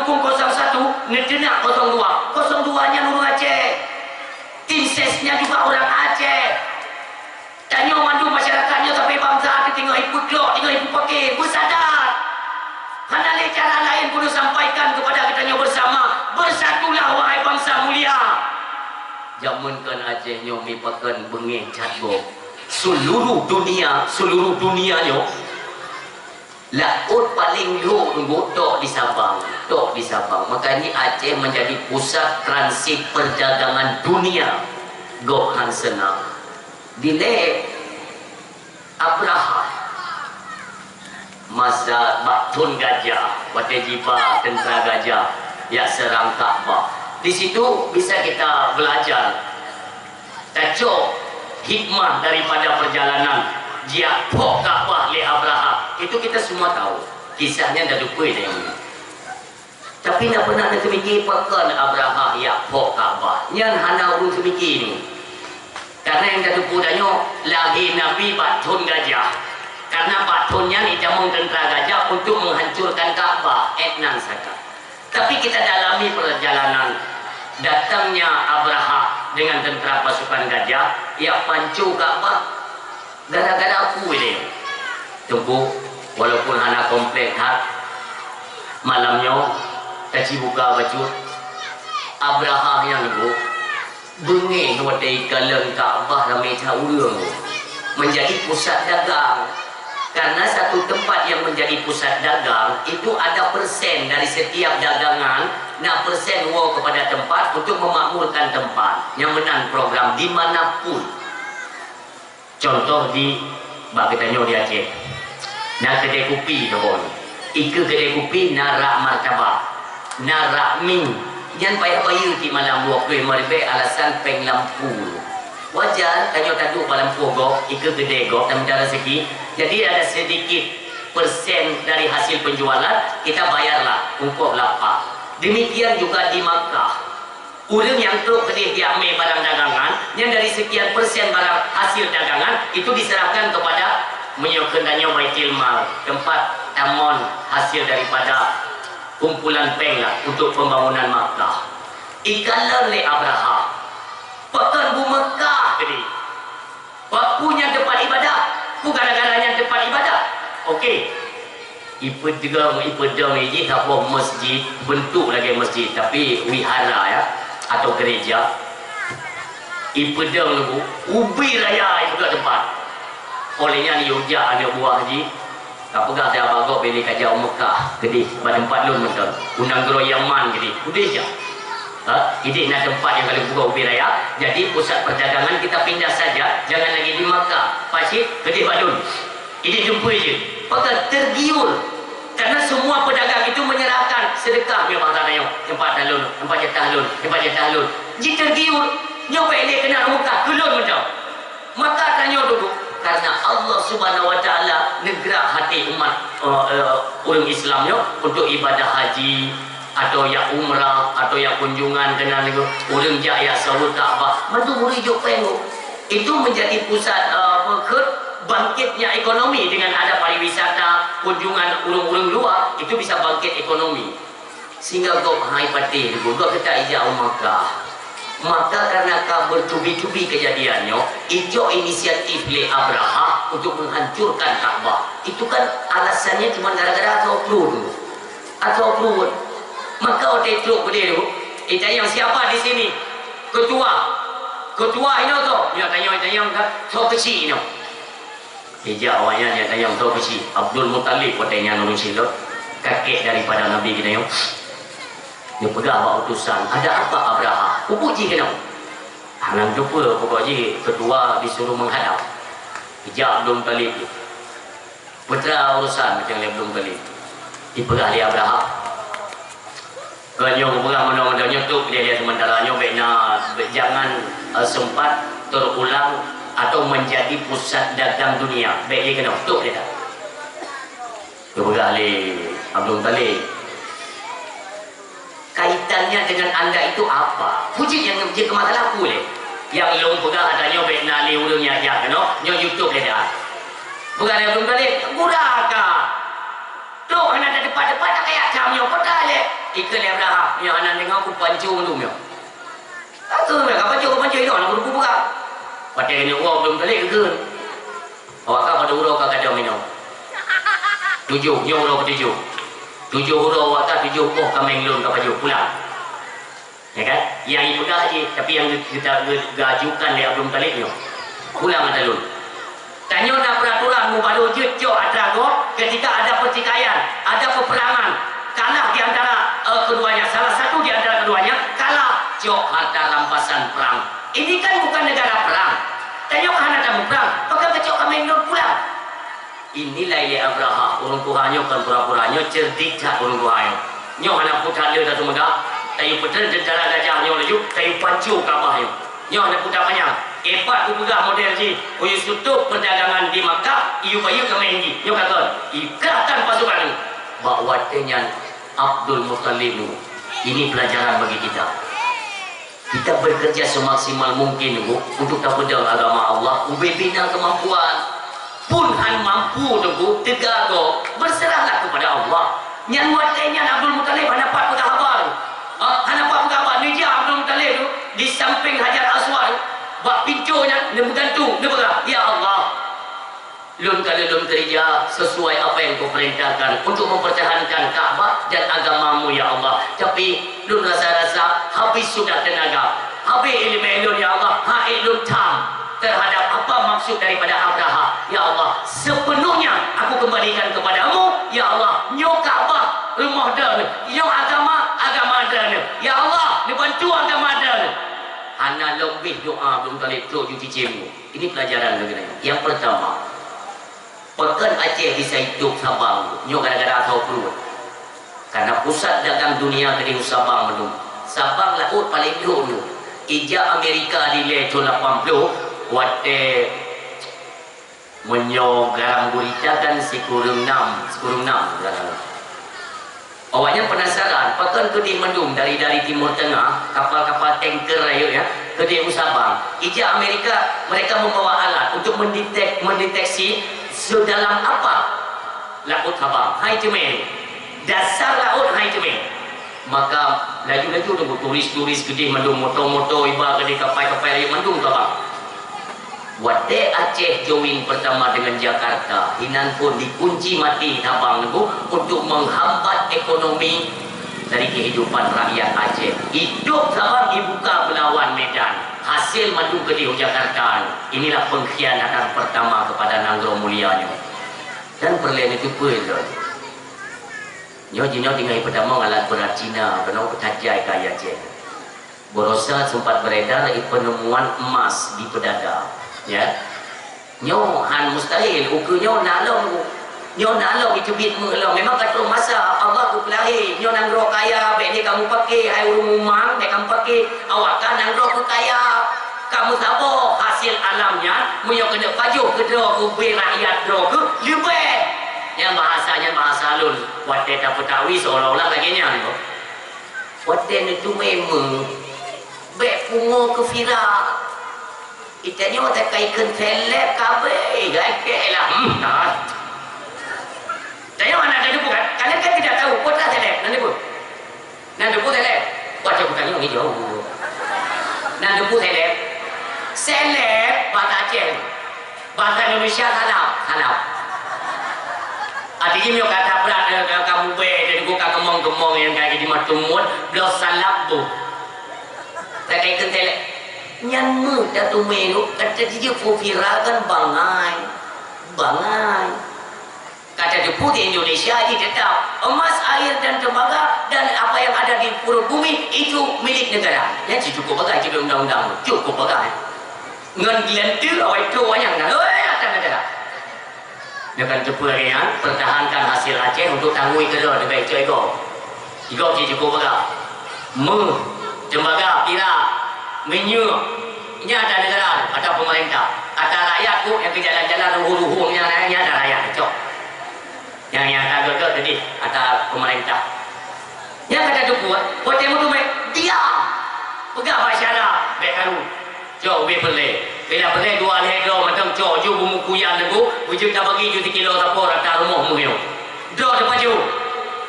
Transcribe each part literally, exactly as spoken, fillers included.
Kosong satu neuteunak kosong dua. Kosong dua nyan ureuëng Aceh. Tim ses nyan juga ureuëng Aceh. Tanyoe mandum masyarakat nyoe sabe bansa teuh teungoh ipeuklok, teungoh ipeupaké. Beusadar! Hana lé cara laén keuneuk sampaikan kepada geutanyoe bersama, bersatulah wahai bansa mulia! Jameun kon Aceh nyoe meupakan beungéh that gob. Seluruh dunia, seluruh dunia nyoe, laôt paleng lhok nunggu tok di Sabang, tok di Sabang. Makanya Aceh menjadi pusat transit perdagangan dunia. Gob han seunang. Dilée Abrahah, masa bak thon gajah, watée jiba teuntara gajah jak seurang Ka'bah. Di situ bisa kita belajar. Tacok hikmah daripada perjalanan jiak phok Ka'bah lé Abrahah. Itu kita semua tahu. Kisahnya dah lupa dah yang ini. Tapi na pernah na teumiki pakon Abrahah jak phok Ka'bah. Nyan hana ureuëng teumiki ni. Karena nyang tateupeue tanyoe, lahé Nabi bak thon gajah. Karena bak thon nyan itamong teuntara gajah untuk menghancurkan Ka'bah. Ék nan sakat. Tapi kita dalami perjalanan datangnya Abrahah dengan tentera pasukan gajah jak panco Ka'bah. Gara-gara aku ilée. Teungku, walaupun hana komplek that, malam nyoe taci buka bacut. Abrahah nyang nunggu beungéh watée ikalon Ka'bah ramé that ureuëng, menjadi pusat dagang. Karena satu tempat yang menjadi pusat dagang, itu ada persen dari setiap dagangan, na persen woe kepada tempat untuk memakmurkan tempat. Nyang meunan program di mana pun. Contoh di bak geutanyoe di Aceh. Na keudè kupi teuh. Ikeue keudè kupi na rak martabak, na rak mi. Nyan payah bayeue tiep malam dua ploh lima ribèe alasan péng lampu. Wajar tanyoe taduek bak lampôh gob, ikeue keudè gob dan mita rezeki. Jadi ada sedikit persen dari hasil penjualan kita bayarlah ongkoh lapah. Demikian juga di Makkah. Ureuëng nyang trok keudeh jiamé barang dagangan, nyan dari sekian persen barang hasil dagangan itu diserahkan kepada meunyoe keu tanyoe Baitul Mal, tempat tamon hasil daripada kumpulan péng lah untuk pembangunan Makkah. Ikalon lé Abrahah, pakon bu Makkah keudeh. Peue nyan teumpat ibadah? Peue gara-gara nyan teumpat ibadah? Oke. Ipeudong, ipeudong jih saboh masjid, bentuk lagèe masjid, tapi wihara, ya, atau gereja. Ipeudong ubé raya ipeugah teumpat. Oleh nyan, yue jak aneuk buah jih, ka peugah, "Dah bagoe bèk lé kajak u Mekah, keudeh bak teumpat lôn mantong. U nanggroe Yaman keudeh, udeh jak." Ha? Ideh na teumpat nyang ka lheueh buka ubé raya, jadi pusat perdagangan kita pindah saja, jangan lagi di Makkah. Pacit, keudeh bak lôn. Ideh jumpa je. Pakon tergiur. Karena semua pedagang itu menyerahkan sedekah, "Nyoe bangsa tanyoe, teumpat lôn, teumpat jatah lôn, teumpat jatah lôn." Ji tergiur. "Nyoe bèk lé keunan u Mekah, keu lôn mantong." Maka tanyoe duduk, karena Allah Subhanahu wa Taala neugrak hati umat, eh, eh, ureueng Islam nyoe untuk ibadah haji, atau jak umrah, atau jak kunjungan keunan nyoe, ureueng jak jak saweue Ka'bah, mandum ureueng jok péng. Itu menjadi pusat, eh, apa, ke bangkitnya ekonomi dengan ada pariwisata, kunjungan ureueng-ureueng luar, itu bisa bangkit ekonomi. Sehingga gob hai patéh teungku, gob teuka ijak u Makkah. Maka karena ka bertubi-tubi kejadian nyoe, ijok inisiatif lé Abrahah untuk menghancurkan Ka'bah. Itu kan alasannya cuma gara-gara asoe pruet. Asoe pruet. Maka watèe trok keudeh tu, itanyong, "Siapa di sini? Ketua. Ketua inoe soe?" Nyoe tanyong, itanyong ka, "Soe keuchik inoe?" Ijak awaknyan nyang tanyong soe keuchik, Abdul Muttalib watèe nyan ureueng silot, kakek daripada Nabi geutanyoe. Geupeugah bak utusan, "Ada apa, Abrahah? Peue buet jih keunoe?" Hana geuteupeue, pokok jih ketua disuruh menghadap. Ijak Abdul Muttalib. Peue teuma urusan, geutanyong lé Abdul Muttalib. Ipeugah lé Abrahah, "Kon nyoe geupeugah meunoe-meunoe nyoe, tôb lé, lé seumeuntara nyoe bèk na, bèk jangan, eh, sempat terulang atau menjadi pusat dagang dunia. Bèk lé keunoe, tôb lé dah." Geupeugah lé Abdul Muttalib, "Kaitannya dengan anda itu apa? Peue jih nyang jeuet keu masalah peue lé? Nyang lôn peugah ata nyoe bèk na lé ureueng nyang jak keunoe, nyoe yue tôb lé dah." Peugah lé Abdul Muttalib, "Gura ka! Trok hana teupat-teupat, tak kaya cam nyoe, peue lé?" Ikheun lé Abrahah, nyoe hana deungoe, kupancô mandum nyoe. Ka keuh, ka pancô, ka pancô, inong hana kupeugah. Watèe nyoe woe Abdul Muthalib geukheun. Awak ka padum uroe ka gadôh inong? Tujoh, nyoe uroe keutujôh. Tujoh uroe awak ka, tujoh boh kaméng lôn ka pajoh pulang. Ya kan? Nyang ipeugah jih, tapi nyang geu-, geuta-, geu-, geuajukan lé Abdul Muthalib nyoe. Pulang ata lôn. Tanyoe na peuraturan mubaloe jeuet cok atra gob ketika ada pertikaian, ada peperangan, kalah di antara, eh, keduanya, salah satu di antara keduanya kalah, cok harta rampasan perang. Ini kan bukan negara perang. Tanyoe hana tamuprang, pakon tacok kaméng lôn pulang? Inilah ilée Abrahah, ureuëng tuha nyoe kon pura-pura, nyoe cerdik that ureuëng tuha nyoe. Nyoe hana peue that le taseumeugah, tayue peutreun teuntara gajah nyoe laju, tayue pancô Ka'bah nyoe. Nyoe hana peue that manyang. Ipat kupeugah model jih, kuyue sutôb peudagangan di Makkah, iyue bayeue kaméng jih. Nyoe ka kon, ikerahkan pasukan nyoe. Bak watée nyan Abdul Muthalib nyoe. Ini pelajaran bagi kita. Kita bekerja semaksimal mungkin, Bu, untuk tapeudong agama Allah, ubé bina kemampuan. Pun han mampu, Teungku, teuga gob, berserahlah kepada Allah. Nyan watée nyan Abdul Muthalib hana pat peugah haba. Ha, hana pat peugah haba. Neujak Abdul Muthalib tu di samping Hajar Aswad, bak pintoe nyan, neumeugantung, neupeugah, "Ya Allah, lôn ka lôn keurija sesuai apa yang Kau perintahkan untuk mempertahankan Ka'bah dan agama-Mu, ya Allah. Tapi, lôn rasa-rasa habis sudah tenaga, habis iéleumé lôn, ya Allah, han ék lôn tham terhadap apa maksud daripada Abraha. Ya Allah, sepenuhnya aku kembalikan kepada-Mu, ya Allah. Nyoe Ka'bah, rumoh Droeneuh, nyoe agama, agama Droeneuh. Ya Allah, neubantu agama Droeneuh." Hana lom beh doa Abdul Muthalib trok ju cicém. Ini pelajaran bagi kita. Yang pertama, pakon Aceh bisa hidup Sabang nyoe gara-gara asoe pruet. Karena pusat dagang dunia keudéh u Sabang mandum. Sabang laôt paleng lhok nyoe. Ijak Amerika dilée thon lapan ploh, watée meunyoe garam gurita kan sikureueng nam, sikureueng nam garam. Awaknyan penasaran, pakon keudéh mandum dari, dari Timur Tengah, kapal-kapal tanker rayeuk nyan, keudéh u Sabang. Ijak Amerika, mereka membawa alat untuk mendetek-, mendeteksi sedalam apa laôt Sabang. Hai teumé, dasar laôt hai teumé. Maka laju-laju teungku turis-turis keudéh mandum, moto-moto iba keudéh, kapai-kapai rayeuk mandum Sabang. Watée Aceh join pertama dengan Jakarta, inan phon dikunci maté Sabang nyoe untuk menghambat ekonomi dari kehidupan rakyat Aceh. Hidup Sabang dibuka belawan Medan. Hasil mandum keudéh u Jakarta. Inilah pengkhianatan pertama kepada nanggroe mulia nyoe. Dan peureulée neuteupeue lom. Nyoe jinoe tinggai peutamong alat berat Cina, keunoe peutajai kaya Aceh. Baroesa sempat beredar penemuan emas di Peudada, ya. Nyoe han mustahil, ukeue nyoe na lom, nyoe na lom jiteubiet meuh lom. Memang ka troh masa Allah geupeulahé, nyoe nanggroe kaya, bék lé kamoe paké, hai ureuëng mumang, bék kamoe paké, awak ka nanggroe keu kaya. Ka meusaboh hasil alam nyan, meunyoe keuneuk pajoh keudroe ubé rakyat droe keuh leubeh. Nyan bahasa, nyan bahasa lôn, watée tapeutawi seolah-olah lagée nyan. Watée neuteumé meuh, bék pungo keu viral. Geutanyoe takai kheun seleb kabeh, lakée lah. Hmm, dah. Tanyoe hana tateupeue kan? Karena kan tidak tahu, kota seleb, nan teupeue. Nan teupeue seleb. Baca bukan yang hijau. Nan teupeue seleb. Seleb, bahasa Aceh. Bahasa Indonesia salab, salab. Artinya, meunyoe kata brat, eh, ka, ka mubée, dan geuh ka keumong-keumong nyang ka jadi matumut, bloe salab boh. Takai keu seleb. Nyan meuh tateumé nyoe, kata jih viral kan bangai. Bangai. Kata teupeue di Indonesia jih tetap emas, air, dan tembaga, dan apa yang ada di perut bumi itu milik negara. Nyan cukôp bagah, cukôp undang-undang, cukôp bagah. Ngon geuleunteu awai trok awaknyan, na lôn atas negara. Nyoe kan teupeue lagée nyan, pertahankan hasil Aceh untuk tangui keudroe leubeh cok igoe. Igoe cit cukôp bagah. Meuh, tembaga, pirak, minyeuk, nyan ata negara, ata pemerintah. Ata rakyat kok nyang keu jalan-jalan, ruhueng-ruhueng nyan, nyan ata rakyat, cok. Nyang, nyang ata gét-gét tadi, ata pemerintah. Nyang ka tateupeue, watée meuteumé, diam! Peugah bak syedara, bék karu. Cok ubé peureulée. Bila peureulée dua lhée droe mantong cok ju beumukuyan teungku, beujeuet tabagi ju sikilo sapo rata rumoh meuh nyoe. Droe teupajoh.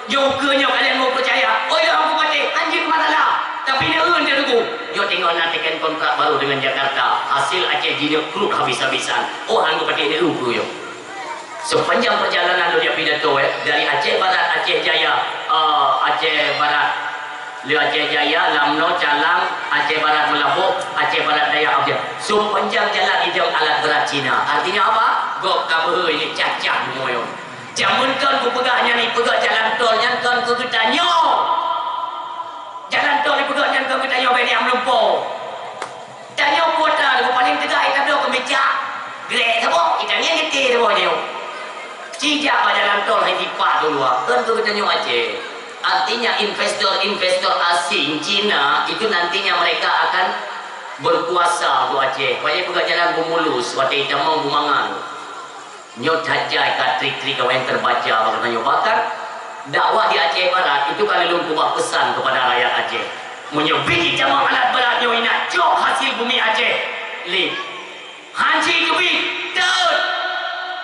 Nyoe ukeue nyoe kalian meupeurcaya. Oi, Nyoe teungoh na teken kontrak baru dengan Jakarta. Hasil Aceh jineuk krut habis-habisan. Oh, han geupatéh neuk keu nyoe. Sepanjang perjalanan lôn jak pidato, eh, dari Aceh Barat, Aceh Jaya, eh, Aceh Barat, lé Aceh Jaya, Lamno, Calang, Aceh Barat, Meulaboh, Aceh Barat Daya, Abdia. Sepanjang jalan idong alat berat Cina. Artinya apa? Gob ka beuhe ini cacah moyo. Jameun kon kupeugah nyan, ipeugah jalan tol nyan kon keu geutanyoe. Jalan tol ipeugah nyan kon geutanyoe, bèk neujak meulumpoe. Tanyoe kuota, paling teuga ita bloe keu meucak. Grek saboh, ita ngieng geuti saboh nyoe. Cijak bak jalan tol hai tipak dua, kon keu geutanyoe Aceh. Artinya investor-investor asing Cina itu nantinya mereka akan berkuasa untuk Aceh. Payah peugah jalan bumulus, watèe itamong bumangan. Nyoe that jai ka trik-trik awaknyan terbaca bak geutanyoe. Bahkan dakwah di Aceh Barat itu ka lôn keubah pesan kepada rakyat Aceh. Meunyoe bit itamong alat berat nyoe inak cok hasil bumi Aceh. Lé. Hanci teubiet, teut.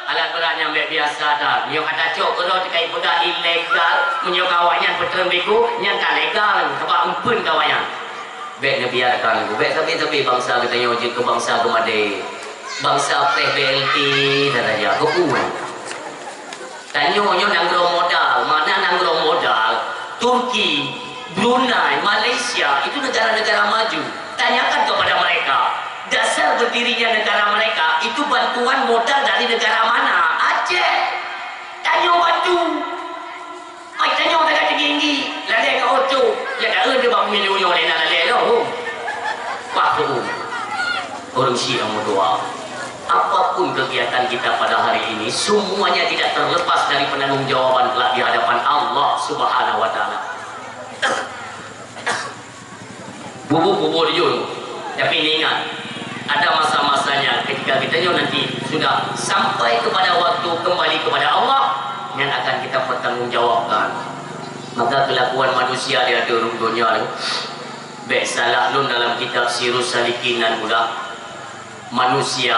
Alat berat nyang bèk biasa that. Meunyoe ka tacok keudroe teuka ipeugah ilegal, meunyoe ka awaknyan peutreun biko, nyan ka legal, sabab eumpeuen ka awaknyan. Bèk neubiarkan, bèk sabe-sabe bansa geutanyoe jeuet keu bansa geumadé. Bansa preh B L T saja, keupeue? Tanyoe nyoe nanggroe modal, mana nanggroe modal? Turki, Brunei, Malaysia, itu negara-negara maju. Tanyakan kepada mereka, dasar berdirinya negara mereka itu bantuan modal dari negara mana? Aceh. Tanyoe bantu. Ai tanyoe taga tinggi-tinggi, lalè ngon oto, ya ka eu bak pemilu nyoe lé na lalè lom. Pah tu. Ureueng syiek nyang meutuah. Apapun kegiatan kita pada hari ini, semuanya tidak terlepas dari penanggung jawaban kelak di hadapan Allah Subhanahu wa Taala. Bubuk-bubuk jun. Tapi ingat, ada masa-masanya ketika kita nyoe nanti sudah sampai kepada waktu kembali kepada Allah, yang akan kita pertanggungjawabkan. Maka kelakuan manusia di ateueh rhueng donya tu, bèk salah lôn dalam kitab Sirus Salikin nan muda. Manusia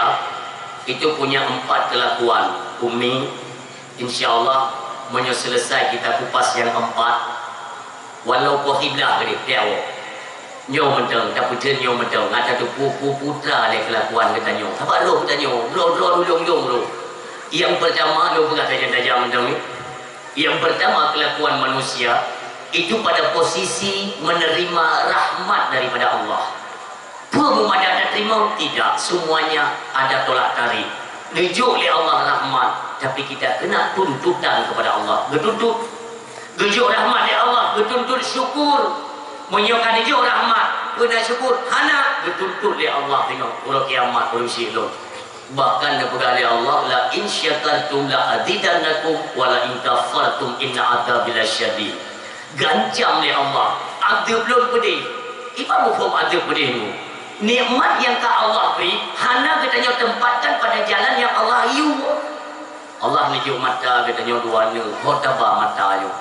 itu punya empat kelakuan. Umi, insya Allah, meunyoe selesai kita kupas yang empat, walau poh siblah keudeh, tiap woe. Nyoe mantong, tapeutheun nyoe mantong, ata teupeue peue putra lé kelakuan geutanyoe. Sabab roh geutanyoe, droe-droe ulông-ulông roh. Yang pertama, lôn peugah tajam-tajam mantong ni. Yang pertama, kelakuan manusia itu pada posisi menerima rahmat daripada Allah. Peue meumada tateurimong? Tidak, semuanya ada tolak tarik. Neujok lé Allah rahmat, tapi kita kena tuntutan kepada Allah. Geutuntut. Geujok rahmat lé Allah, geutuntut syukur. Meunyoe ka neujok rahmat, peue na syukur? Hana, geutuntut lé Allah singoh uroe kiamat, ureueng syiek lôn. Bahkan neupeugah lé Allah, "La in syakartum la azidannakum, wa la in kafartum inna adzabi lasyadid." Geuancam lé Allah, "Adeueb lôn peudeh." Iban muphom adeueb peudeh nyoe? Nikmat nyang ka Allah bri, hana geutanyoe tempatkan pada jalan nyang Allah yue. Allah neujok mata geutanyoe dua nyoe, ho taba mata nyoe.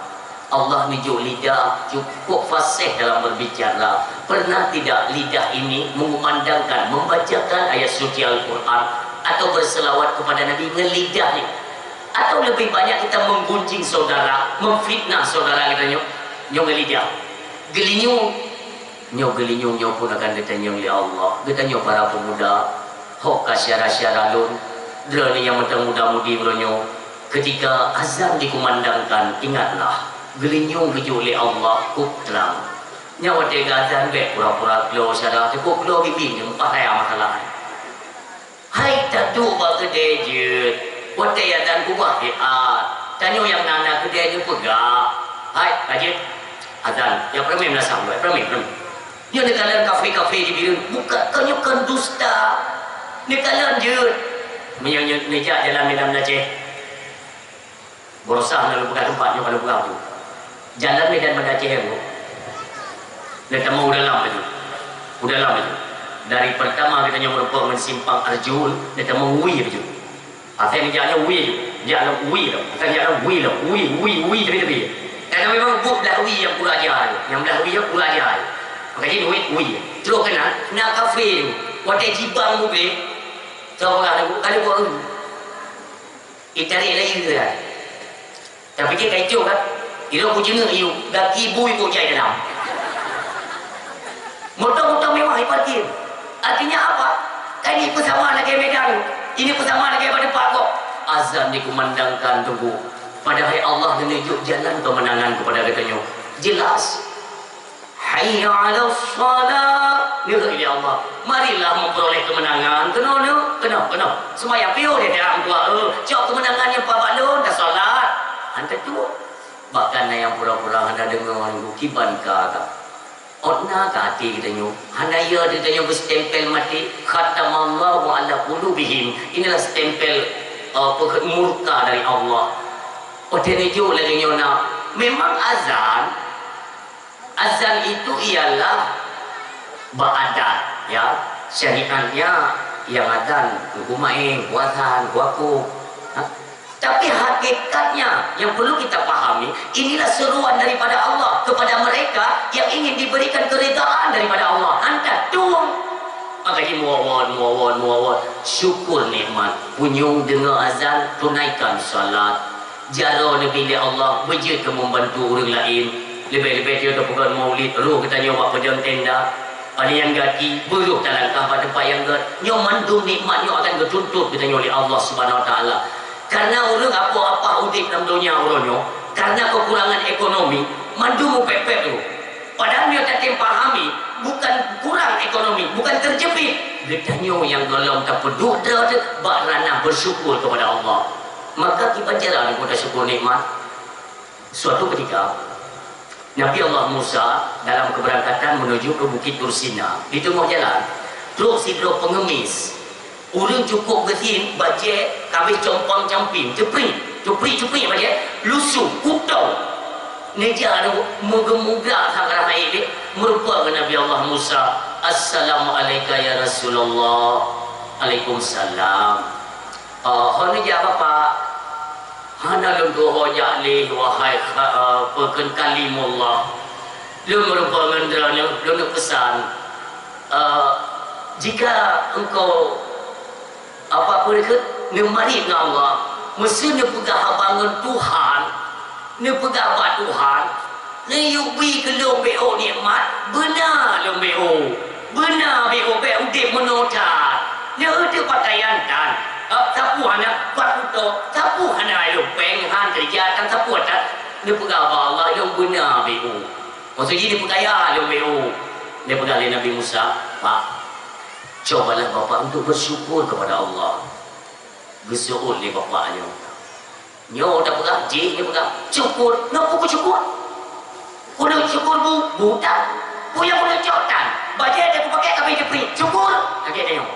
Allah neujok lidah cukup fasih dalam berbicara. Pernah tidak lidah ini mengumandangkan, membacakan ayat suci Al-Quran, atau berselawat kepada Nabi ngon lidah ni? Atau lebih banyak kita menggunjing saudara, memfitnah saudara geutanyoe, nyoe ngon lidah? Geulinyueng. Nyoe geulinyueng nyoe pun akan geutanyong lé Allah. Geutanyoe para pemuda, hok ka syara-syara lôn, droeneuh nyang mantong muda-mudi uroe nyoe, ketika azan dikumandangkan, ingatlah, geulinyueng geujok lé Allah kôp trang. Nyan watèe geuazan bèk pura-pura klo syara, teupeue klo bibi nyoe, paih raya masalah. Hai taduek bak keudè jeuet, watèe azan peugah siat, tanyoe nyang na-na keudè nyoe peugah, "Hai, ka jeuet azan, jak peureumèe meulasang, jak peureumèe, peureumèe." Nyoe neukalon kafé-kafé di Bireuen, bukan, kon nyoe kon dusta. Neukalon jeuet. Meunyoe nyoe neujak jalan Medan Aceh. Baroesa na lôn peugah teumpat nyoe ka lôn peugah tu. Jalan Medan Banda Aceh nyoe. Neutamong u dalam laju. U dalam laju. Dari pertama geutanyoe meureumpok ngon Simpang Arjun, neutamong u wie laju. Asai neujak nyoe u wie laju. Jak lom u wie lom. Asai neujak lom u wie lom. U wie, u wie, u wie, tepi-tepi. Karena memang buet blah wie nyang pura aja tu. Nyang blah wie nyang pura aja tu. Maka jih duek u wie. Terus keunan, na kafé tu. Watèe jibang mupleh. Soe peugah lagu, ka lheueh buet. Itarek laju lah. Tapi dia kacau kan? Iro kujeungeu iyu, gaki bui kok jai dalam. Moto-moto mewah iparkir. Artinya apa? Kan ini peusama lagèe Medan, ini peusama lagèe bak teumpat kok. Azan dikumandangkan, Teungku. Padahai Allah geununjuk jalan keumeunangan keupada geutanyoe. Jelas. Hayya 'alas shalah. Nyoe lé Allah. Marilah memperoleh kemenangan. Keunoe, nyoe. Keunoe, keunoe. Seumayang piôh deh dak tuha, eh. Cok keumeunangan nyang pah bak lôn, tasalat. Han tatuek. Bahkan na nyang pura-pura hana deungoe, kiban ka ka. Ôt na ka até geutanyoe. Hana ya geutanyoe geustempel maté. Khatamallahu ala qulubihim. Inilah stempel, eh, peukheun murka dari Allah. Watèe neujok lagèe nyoe na. Memang azan, azan itu ialah bak adat, ya. Syariatnya yang azan, Teungku Maé, Teungku Hasan, Teungku Aku. Ha? Tapi hakikatnya yang perlu kita pahami, inilah seruan daripada Allah kepada mereka yang ingin diberikan keridaan daripada Allah. Han tatueng. Maka jimuawon, muawon, muawon. Syukur nikmat. Punyueng deungoe azan, tunaikan salat. Jaroe neubi lé Allah, beujeuet keu membantu ureueng laén. Leubeh-leubeh tiep tapeugöt maulid, roh geutanyoe bak peudong tenda. Pada nyang gaki, beurôh talangkah bak teumpat nyang göt. Nyoe mandum nikmat nyoe akan geutuntot geutanyoe lé Allah Subhanahu Wa Taala. Karena ureueng apoh-apoh udép lam donya uroe nyoe, karena kekurangan ekonomi, mandum mupék-pék tu. Padahai meunyoe tatem pahami, bukan kurang ekonomi, bukan terjepit. Geutanyoe nyang gohlom tapeuduek droe teuh bak ranah bersyukur kepada Allah. Maka kiban cara lôn tasyukur nikmat. Suatu ketika, Nabi Allah Musa dalam keberangkatan menuju ke Bukit Tursina. Di teungoh jalan, trok sidroe pengemis. Ureueng cukôp geusin, bajèe ka abéh compang-camping, ceupriek, ceupriek-ceupriek bajèe, lusuh, kutông. Neujak meugeumeugrak sakarang hai lé, meurumpok ngon Nabi Allah Musa, "Assalamu'alaika ya Rasulullah." "Alaikumsalam." "Oh, ho neujak Bapak?" "Hana lôn tuho jak lé, wahai kha-, eh, peukheun Kalimullah. Lôn meurumpok ngon droeneuh, lôn neuk peusan. Eh, jika engkau, apa, peue neukheun, neumarit ngon Allah, meuseu neupeugah haba ngon Tuhan, neupeugah bak Tuhan, neuyue bri keu lôn B O nikmat, beuna lôn B O. Beuna B O, bèk udép meunoe that. Nyoe teuh pakaian tan. Eh, sapeue hana, pat kuto, sapeue hana lôn péng, han keureuja tan, sapeue tan. Neupeugah bak Allah, lôn beuna B O." Maksud jih neupeukaya lôn B O. Neupeugah lé Nabi Musa, "Pak, cobalah Bapak untuk bersyukur kepada Allah." Geuseuôt lé bapak nyoe. Nyoe tapeugah, jih neupeugah, "Syukur, nyoe peue syukur? Keuneuk syukur bu, bu tan. Peue nyang keuneuk cok tan. Bajèe teuh kupaké ka abéh jeuet pri. Syukur!" Lagèe nyoe.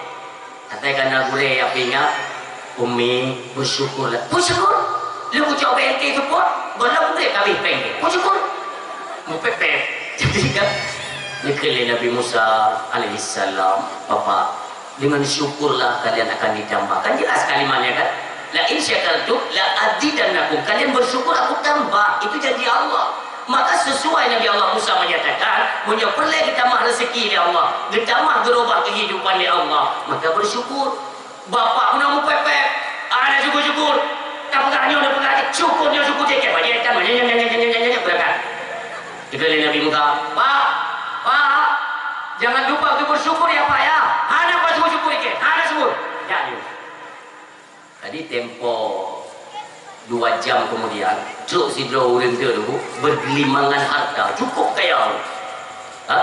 Asai ka na gurèe nyang peuingat, "Umi, bersyukurlah." "Peue syukur? Lôn kucok B N T support, gohlom udép ka abéh péng. Peue syukur?" Mupék-pék. Jadi kan, neukheun lé Nabi Musa alaihissalam, "Bapak, dengan syukurlah kalian akan ditambah." Kan jelas kalimatnya kan? "La in syakartum la azidannakum." Kalian bersyukur, aku tambah. Itu janji Allah. Maka sesuai Nabi Allah Musa menyatakan, meunyoe peureulèe geutamah rezeki lé Allah, geutamah geurubah kehidupan lé Allah, maka bersyukur. Bapak meunan mupék-pék, hana syukur-syukur. Tapeugah nyoe, tapeugah jih, syukur nyoe, syukur jih, bajèe tan, berangkat. Geukheun lé Nabi Musa, "Pak, Pak, jangan lupa untuk bersyukur ya, Pak, ya. Hana Pak syukur-syukur ikèe, hana syukur." Jak lé. Jadi tempo dua jam kemudian, trok sidroe ureueng teuh bergelimangan harta, cukup kaya. Ha?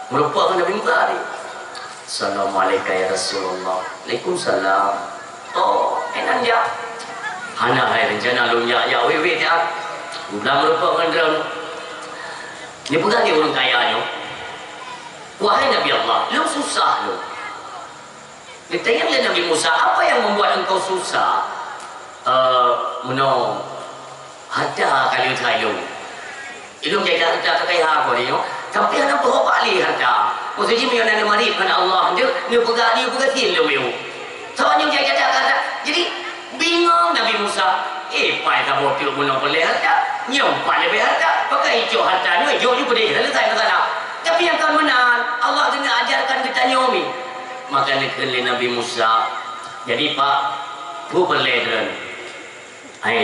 Meurumpok ngon Nabi Musa tadi. "Assalamu'alaika ya Rasulullah." "Waalaikumsalam." "Oh, keunan jak?" "Hana hai rencana lôn jak, jak wèt-wèt jak. Lôn meurumpok ngon droeneuh." Neupeugah lé ureueng kaya nyoe, "Wahai Nabi Allah, lôn susah lôn." Geutanyong lé Nabi Musa, "Apa yang membuat engkau susah?" "Eh, meunoe, harta ka lheueh that lôn. Ilôn jai harta ka kaya keu nyoe, tapi hana peuhok bak lé harta. Maksud jih, meunyoe na neumarit ngon Allah, neupeugah, neupeugah sin lôn." Soe nyoe jai harta ka that. Jadi, bingong Nabi Musa. "Eh, pai saboh teuk meunoe peureulèe harta, nyoe pat leubeh harta, pakon icok harta nyoe, ijok nyoe keudéh, selesai masalah." Tapi nyang kon meunan, Allah keuneuk ajarkan geutanyoe mi. Maka neukheun lé Nabi Musa, "Jadi, Pak, peue peureulèe droeneuh?" "Hai,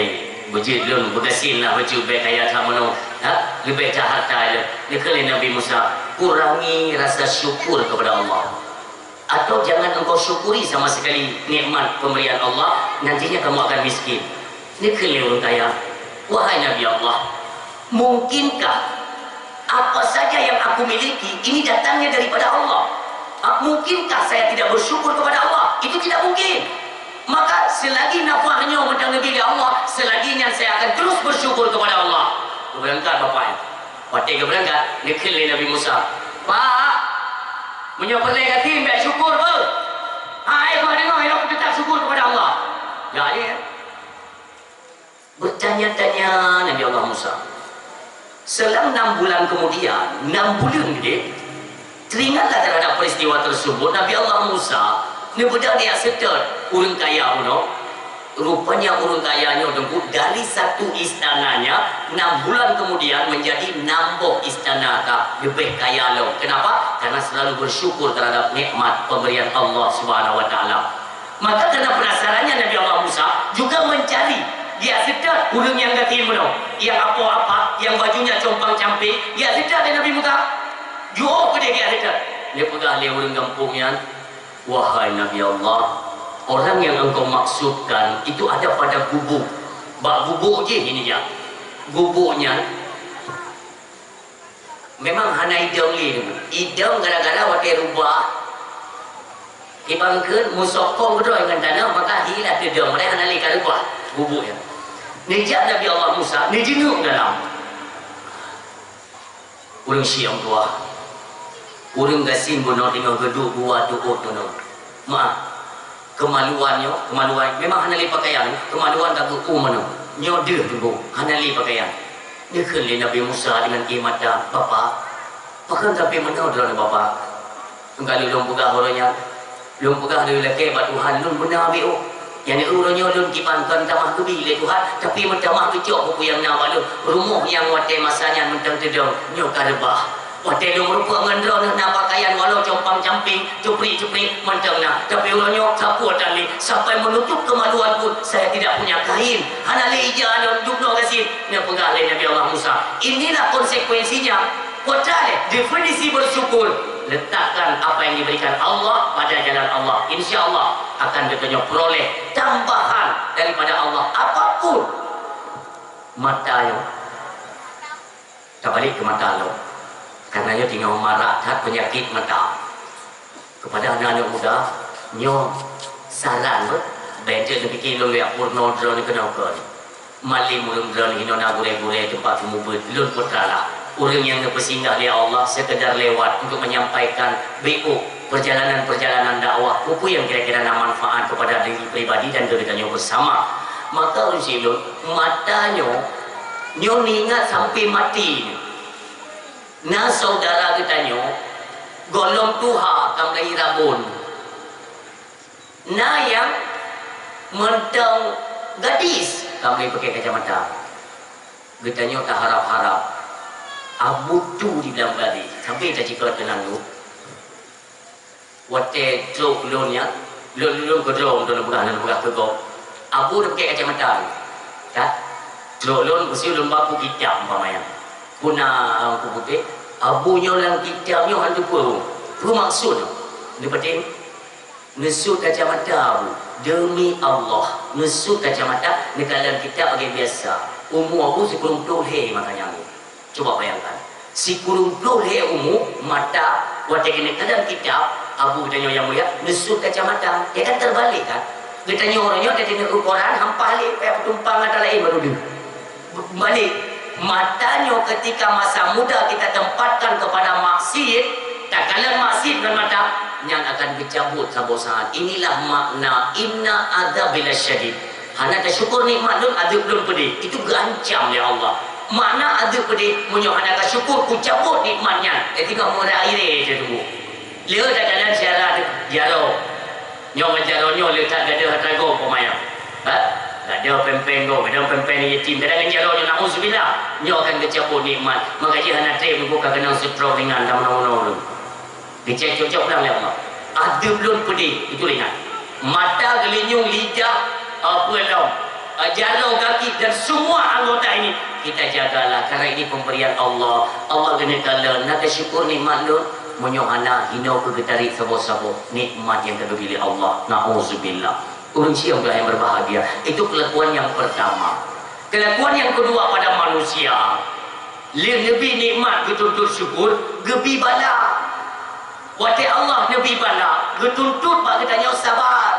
Beujeuet lôn beugasien lah bacut, bèk kaya that meunoe, ha? Leubeh that hareuta lôn. Neukheun lé Nabi Musa, kurangi rasa syukur kepada Allah. Atau jangan engkau syukuri sama sekali nikmat pemberian Allah, nantinya kamu akan miskin. Neukheun lé ureueng kaya, wahai Nabi Allah, mungkinkah apa saja yang aku miliki ini datangnya daripada Allah? Ah, mungkinkah saya tidak bersyukur kepada Allah? Itu tidak mungkin. Maka selagi nafah nyoe meuteuneubi lé Allah, selagi nyan saya akan terus bersyukur kepada Allah. Geubeurangkat bapak nyan. Watèe geubeurangkat, neukheun lé Nabi Musa, "Pak, meunyoe peureulèe gasien bèk syukur beuh. Hai, bah deungoe, ilôn teutap syukur kepada Allah." Ya, ya. Bertanya-tanya Nabi Allah Musa. Selang enam bulan kemudian, enam buleuen deh, teringatlah terhadap peristiwa tersebut, Nabi Allah Musa neubeudôh jak seutôt ureueng kaya bunoe. Rupanya ureueng kaya nyoe Teungku, dari satu istananya, enam bulan kemudian menjadi enam boh istana ka leubeh kaya lom. Kenapa? Karena selalu bersyukur terhadap nikmat pemberian Allah Subhanahu wa Taala. Maka karena penasarannya Nabi Allah Musa juga mencari, jak seutôt ureueng nyang gasien bunoe, nyang apoh apa, nyang bajunya compang-camping, jak seutôt lé Nabi Musa. Jiôh keudéh jak seutôt. Neupeugah lé ureueng gampông nyan, "Wahai Nabi Allah, orang yang engkau maksudkan itu ada pada gubuk. Bak gubuk jih ini jak." Gubuk nyan memang hana idong lé. Idong gara-gara watèe rubah, iban kheun meusokong keudroe ngon tanoh, maka hi lah teudong, padahai hana lé ka rubah gubuk nyan. Neujak Nabi Allah Musa, neujeungeuk dalam. Ureueng siom tuha. Ureueng gasien bunoe teungoh geuduek geuwa teuôt bunoe. Meu'ah, keumaluan nyoe, keumaluan, memang hana lé pakaian, keumaluan ka geu'um bunoe. Nyoe deuh tuboh, hana lé pakaian. Neukheun lé Nabi Musa deungon ié mata, "Bapak, pakon sampoe meunoe droeneuh, Bapak?" Ka lheueh lôn peugah uroe nyan, lôn peugah lé lakèe bak Tuhan, lôn beuna beuh. Nyang uroe nyoe lôn kiban kon tamah geubi lé Tuhan, tapi meutamah geucok peue-peue nyang na bak lôn. Rumoh nyang watèe masa nyan mantong teudong, nyoe ka reubah. Watèe lôn meurumpok ngon droeneuh na pakaian walau compang-camping, cupriek-cupriek mantong na. Tapi uroe nyoe sapeue tan lé, sampai menutup kemaluan pun saya tidak punya kain. Hana lé ija lôn, dubnoe gasien. Nyan peugah lé Nabi Allah Musa. Inilah konsekuensinya. Kota lé, definisi bersyukur, letakkan apa yang diberikan Allah pada jalan Allah. Insya Allah akan geutanyoe peroleh tambahan daripada Allah apapun. Mata nyoe, tabalek keu mata lom, karena nyoe teungoh marak that peunyakét mata. Keupada aneuk-aneuk muda, nyoe saran beuh, bèk jeuet neupike lôn jak peurunoe droeneuh keunoe kon. Malem ureueng droeneuh hinoe na gurèe-gurèe teumpat peumubuet, lôn peuteulah. Ureueng nyang neupeusinggah lé Allah sekedar lewat untuk menyampaikan B O, perjalanan-perjalanan dakwah, peue-peue nyang kira-kira na manfaat kepada diri pribadi dan geutanyoe bersama. Maka ureueng siklon, mata nyoe, nyoe neuingat sampai maté nyoe. Na syedara geutanyoe, gohlom tuha ka meulai rabon. Na nyang mantong gadis ka meulai pakai kacamata. Geutanyoe taharap-harap Abu Tu di blang bari, sampai tacikot keunan tu. Watèe trok lôn nyan, lôn, lôn keudroe, lôn peugah, lôn peugah keu gob. Abu teupeugah kacamata. Ka? Trok lôn, meusti lôn ba buku kitab umpama nyan. Peue na, eh, buku putéh. Abu nyoe lam kitab nyoe han teupeue. Peue maksud? Neupeutém. Neusut kacamata Abu. Demi Allah. Neusut kacamata, neukalon kitab lagèe biasa. Umu Abu sikureueng ploh lhèe masa nyan. Cuba bayangkan, sikureueng ploh lhèe umu, mata, watèe keuneuk kalon kitab, Abu geutanyoe nyang mulia, neusut kacamata. Ya kan terbalik kan? Geutanyoe uroe nyoe tadeungoe Quran, hampah lé, payah peutumpang ata laén baru deuh. Balik, mata nyoe ketika masa muda kita tempatkan kepada maksiat, takalon maksiat ngon mata, nyan akan geucabut saboh saat. Inilah makna inna adzabi lasyadid. Hana tasyukur nikmat lôn, azeub lôn peudeh. Itu geuancam lé Allah. Makna azeub peudeh, meunyoe hana tasyukur, kucabut nikmat nyan. Eh, tinggai murah iré teuh tuboh. Lheueh takalon syedara teuh jaroe. Nyoe ngon jaroe nyoe le that gadôh atra gob umpama nyan. Ha? Gadôh péng-péng gob, gadôh péng-péng yatim. Kadang ngon jaroe nyoe, nauzubillah. Nyoe akan geucabut nikmat. Maka jih hana trép nyoe ka keunong stroke ringan dan meunoe-meunoe. Geucok-cok pulang lé Allah. Azeub lôn peudeh, itu ingat. Mata, geulinyueng, lijah, ah, peue lom. jaroe gaki dan semua anggota ini kita jagalah, karena ini pemberian Allah. Allah geuneuk kalon, na teusyukur nikmat lôn. Meunyoe hana, hinoe keu geutarék saboh-saboh nikmat nyang ka geubri lé Allah. Nauzubillah. Ureuëng syedara yang berbahagia, itu kelakuan yang pertama. Kelakuan yang kedua pada manusia, lheueh neubri nikmat geutuntut syukur, geubri bala. Watée Allah neubri bala, geutuntut bak geutanyoe sabar.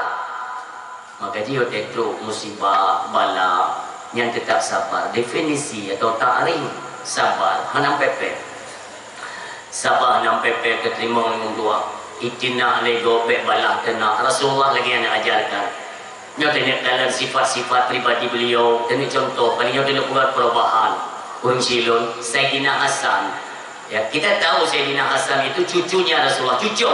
Maka jih watée trok musibah, bala, nyan teutab sabar. Definisi atau takrif sabar, hana pepet. Sabar hana pepet, teuteurimong ngon dua. Itinak lego bék bala teunak. Rasulullah lagée nyang ajarkan. Nyoe teuneuk dalam sifat-sifat pribadi beliau, teuneuk contoh, kali nyoe teuneuk buat perubahan. Ureuëng syedara, Saidina Hasan. Ya, kita tahu Saidina Hasan itu cucunya Rasulullah, cucu.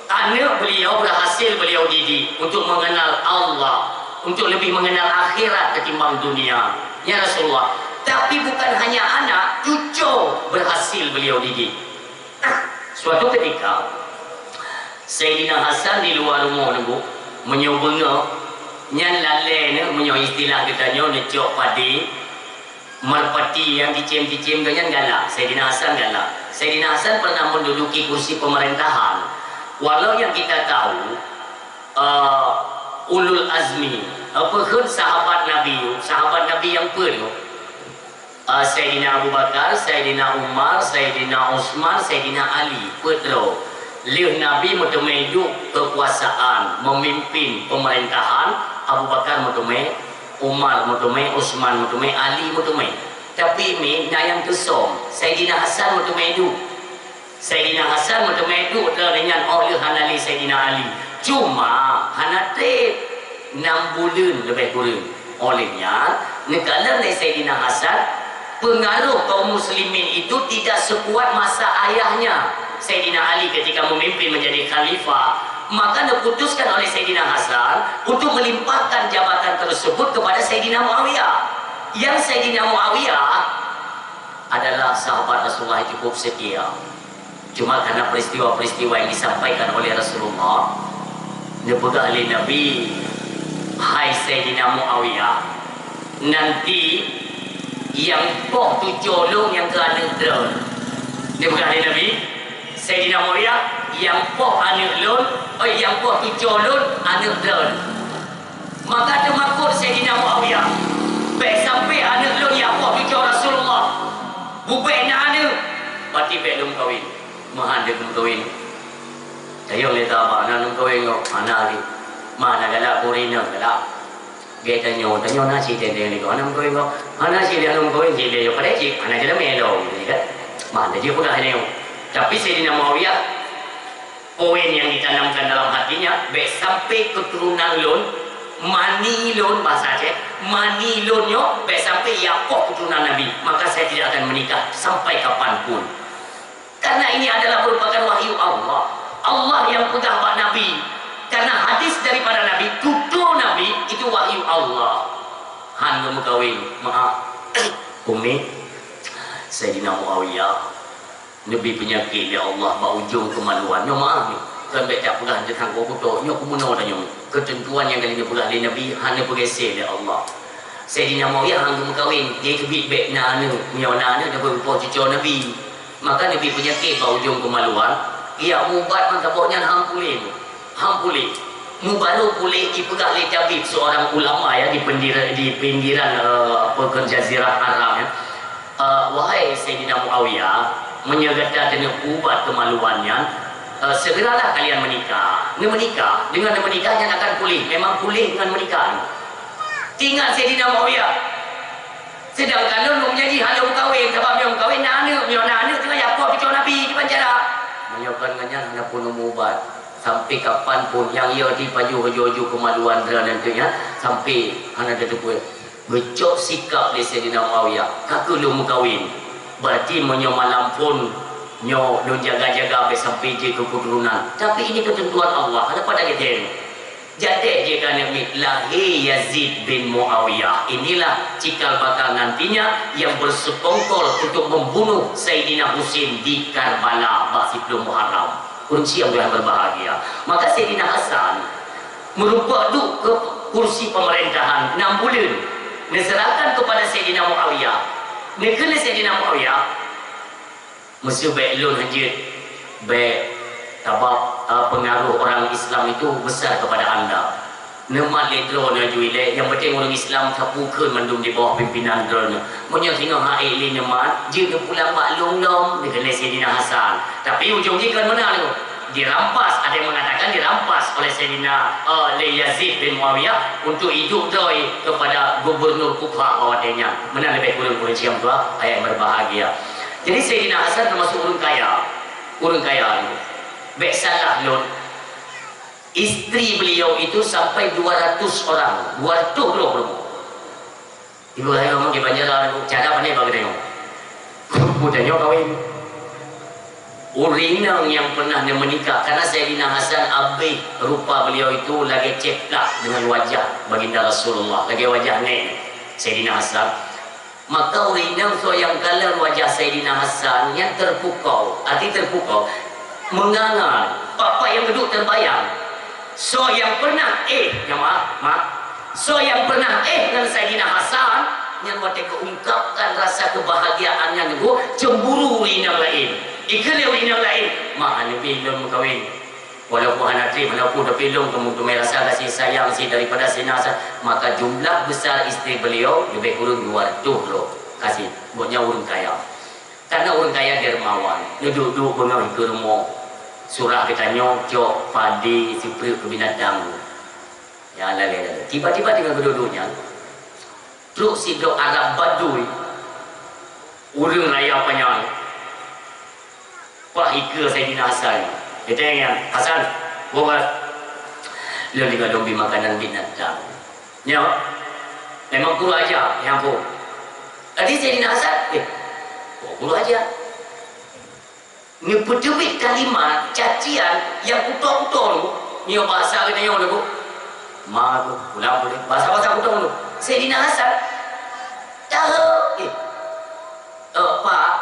Aneuk beliau berhasil beliau didik untuk mengenal Allah, untuk lebih mengenal akhirat ketimbang dunia. Ya Rasulullah. Tapi bukan hanya anak, cucu berhasil beliau didik. Suatu ketika, Saidina Hasan di luar rumoh nunggu, meunyoe beungoh, nyan lalée nyoe, meunyoe istilah geutanyoe neucok padé, merpati nyang cicém-cicém tu nyan galak, Saidina Hasan galak. Saidina Hasan pernah menduduki kursi pemerintahan. Walau yang kita tahu, eh, ulul azmi, apa kheun sahabat Nabi, sahabat Nabi nyang peue tu? Ah, Saidina Abu Bakar, Saidina Umar, Saidina Utsman, Saidina Ali, peuet droe. Lheueh Nabi meuteumé duek keukuasaan, memimpin pemerintahan, Abu Bakar meuteumé, Umar meuteumé, Utsman meuteumé, Ali meuteumé. Tapi mi na nyang teusöm, Saidina Hasan meuteumé duek. Saidina Hasan meuteumé duek droeneuh nyan óh lheueh hana lé Saidina Ali. Cuma hana treb, nam buleuen leubeh kureueng. Óh lheueh nyan, neukalon lé Saidina Hasan, pengaruh kaum muslimin itu tidak sekuat masa ayahnya, Saidina Ali, ketika memimpin menjadi khalifah. Maka neuputuskan oleh Saidina Hasan untuk melimpahkan jabatan tersebut kepada Saidina Muawiyah. Yang Saidina Muawiyah adalah sahabat Rasulullah yang cukup setia. Cuma karena peristiwa-peristiwa yang disampaikan oleh Rasulullah, neupeugah lé Nabi, "Hai Saidina Muawiyah, nanti nyang poh tucoe lôn nyang keu aneuk droen." Neupeugah lé Nabi, "Saidina Muawiyah, nyang poh aneuk lôn, oi, nyang poh tucoe lôn aneuk droen." Maka teumakot Saidina Muawiyah, "Bék sampai aneuk lôn nyang poh tucoe Rasulullah, bubék na aneuk, pati bék lôn kawin." Meuhan deuh lôn kawin. Tayong lé sahabat, "Na lôn kawin nyoe?" "Hana lé." "Ma na galak, buri na galak." Gét tanyoe, tanyoe na cit teuntèe lé, "Hana lôn kawin nyoe?" "Hana cit lé, lôn kawin cit lé, padahai cit hana jalan mé lom," gitu kan. Mah, jadi peugah nyoe. Tapi Saidina Muawiyah, poin yang ditanamkan dalam hatinya, "Bék sampai keturunan lôn, mani lôn," bahasa Aceh, "mani lôn nyoe bék sampai ya poh keturunan Nabi, maka saya tidak akan menikah sampai kapanpun." Karena ini adalah merupakan wahyu Allah. Allah yang peugah bak Nabi. Karena hadis daripada Nabi, tutoe Nabi, itu wahyu Allah. Han geumeukawen, maaf. Umi, Saidina Muawiyah, neubi peunyakét lé Allah bak ujong keumaluan. Nyoe maaf nyoe. Kon bék tapeugah teuntang kubu kuto. Nyoe keubunoe tanyoe. Keuteuntuan nyang ka lheueh neupeugah lé Nabi hana peugéséh lé Allah. Saidina Muawiyah han geumeukawen, dia keubiet bék na aneuk. Meunyoe na aneuk, dia beurumpok cucoe Nabi. Maka neubi peunyakét bak ujong keumaluan. Ijak meuubat mantong nyan han puléh. Han puléh. Meubaru puléh jipeugah lé tabib, seorang ulama ya, di pendira-, di pinggiran, eh, apa, ke Jazirah Arab ya. Eh, wahai Saidina Muawiyah, meunyoe gata keuneuk ubat keumaluan nyan, eh, segeralah kalian menikah. Neumeunikah. Dengan neumeunikah nyan akan puléh. Memang puléh dengan menikah. Teuingat Saidina Muawiyah. Seudangkan lôn, lôn nyan jih han lôn meukawen, sabab meunyoe meukawen na aneuk, meunyoe na aneuk teungoh jak poh cucoe Nabi, kiban cara. Meunyoe kon ngon nyan hana peunoh meuubat. Sampai kapan pun nyang yo di paju aju-aju keumaluan droeneuh nyan, sampai hana teuteupeue. Geucok sikap lé Saidina Muawiyah, ka kheueh lôn meukawen. Berarti meunyoe malam phon nyoe lôn jaga-jaga bék sampai jeuet keu keuturonan. Tapi ini keuteuntuan Allah, hana pada geutem. Jadi jika Nabi lahé Yazid bin Muawiyah, inilah cikal bakal nantinya yang bersekongkol untuk membunuh Saidina Husain di Karbala bak siplôh Muharram. Kunci yang berbahagia. Maka Saidina Hasan meureumpok duek keu kursi pemerintahan enam buleuen, neuserahkan kepada Saidina Muawiyah. Neukheun lé Saidina Muawiyah, "Meuseu bèk lôn hanjeuet, bèk, sabab, eh, pengaruh orang Islam itu besar kepada anda. Neumat lé droeneuh ju ilèe, nyang penting ureueng Islam tapukheun mandum di bawah pimpinan droeneuh. Meunyoe singoh han ék lé neumat, jeuet neupulang bak lôn lom," neukheun lé Saidina Hasan. Tapi ujong jih kon meunan, dirampas, ada yang mengatakan dirampas oleh Saidina, eh, lé Yazid bin Muawiyah untuk idup droe kepada gubernur Kufa watèe nyan. Meunan leubeh kureueng, ureueng siang dua ayat yang berbahagia. Jadi Saidina Hasan termasuk ureueng kaya. Ureueng kaya. Bèk salah lôn. Istri beliau itu sampai dua ratus orang, dua ratus droe. Ibu saya ngomong di Banjaran, cara pandai bagi tengok. Budak nyoe kawin. Ureueng inong nyang pernah dia menikah, karena Saidina Hasan abéh rupa beliau itu lagèe ceplak dengan wajah Baginda Rasulullah, lagèe wajah nèk Saidina Hasan. Maka ureueng inong soe nyang kalon wajah Saidina Hasan nyan terpukau, arti terpukau, meunganga, apa-apa nyang geuduek terbayang. Soe nyang pernah éh, nyan maaf, maaf. Soe nyang pernah éh ngon Saidina Hasan, nyan watèe geuungkapkan rasa kebahagiaan nyan, geuh cemburu ureueng inong laén. Ikheun lé ureueng inong laén, "Ma, neubi lôn meukawen." Walaupun hana trép, hana peue, tapi lôn keu meuteumé rasa kasih sayang si daripada Saidina Hasan. Maka jumlah besar istri beliau lebih kurang dua ratus droe. Kasih, buatnya ureueng kaya. Karena ureueng kaya dermawan, neuduek-duek beungoh ikeue rumoh. Surah geutanyoe cok padé sipreuk keu binatang. Ya, lalé-lalé. Tiba-tiba teungoh geuduek-duek nyan, trok sidroe Arab Badui, ureueng raya panyang, paih ikeue Saidina Hasan. Geutanyong, "Hasan, boh beuh, lôn tinggai lôn bi makanan binatang." Nyoe, memang kurang aja, ya ampun. Tadi Saidina Hasan, eh, kok kurang aja? Neupeuteubiet kalimat cacian nyang kuto-kuto tu, nyoe bahasa geutanyoe tu, ma tu, pulang boleh. Bahasa-bahasa kuto tu. Saidina Hasan, tahu, eh, Eh, Pak,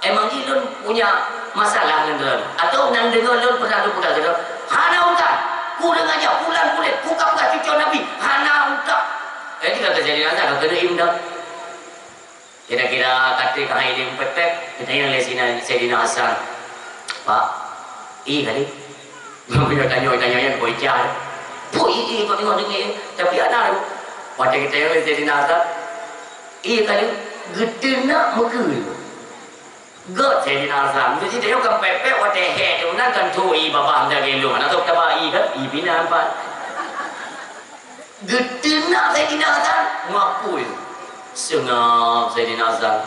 emang jih lôn punya masalah ngon droeneuh? Atawa nan deungoe lôn pernah lôn peugah keu droeneuh? Hana urusan! Kurang aja, pulang kulét, buka-buka cucue Nabi, hana urusan! Jadi ka teujadi rasa ka keuneuk indong. Kira-kira ka trép ka hai lé pepet, geutanyong lé Saidina, Saidina Hasan, "Pak, ié ka lé?" Meunyoe tanyoe-tanyoe nyan boh ija. Pui, ié, ié, kok deungoe-deungoe, tapi hana. Watèe geutanyong lé Saidina Hasan, "Ié ka lé?" Geuteunak meukeue. Göt Saidina Hasan. Meuseuti tanyoe kan pèt-pèt watèe hék tu, meunan kan tho ié babah meunan lagèe lôn. Hana tho taba ié kan? Ié pih na pat. Geuteunak Saidina Hasan, mapui. Seungab Saidina Hasan.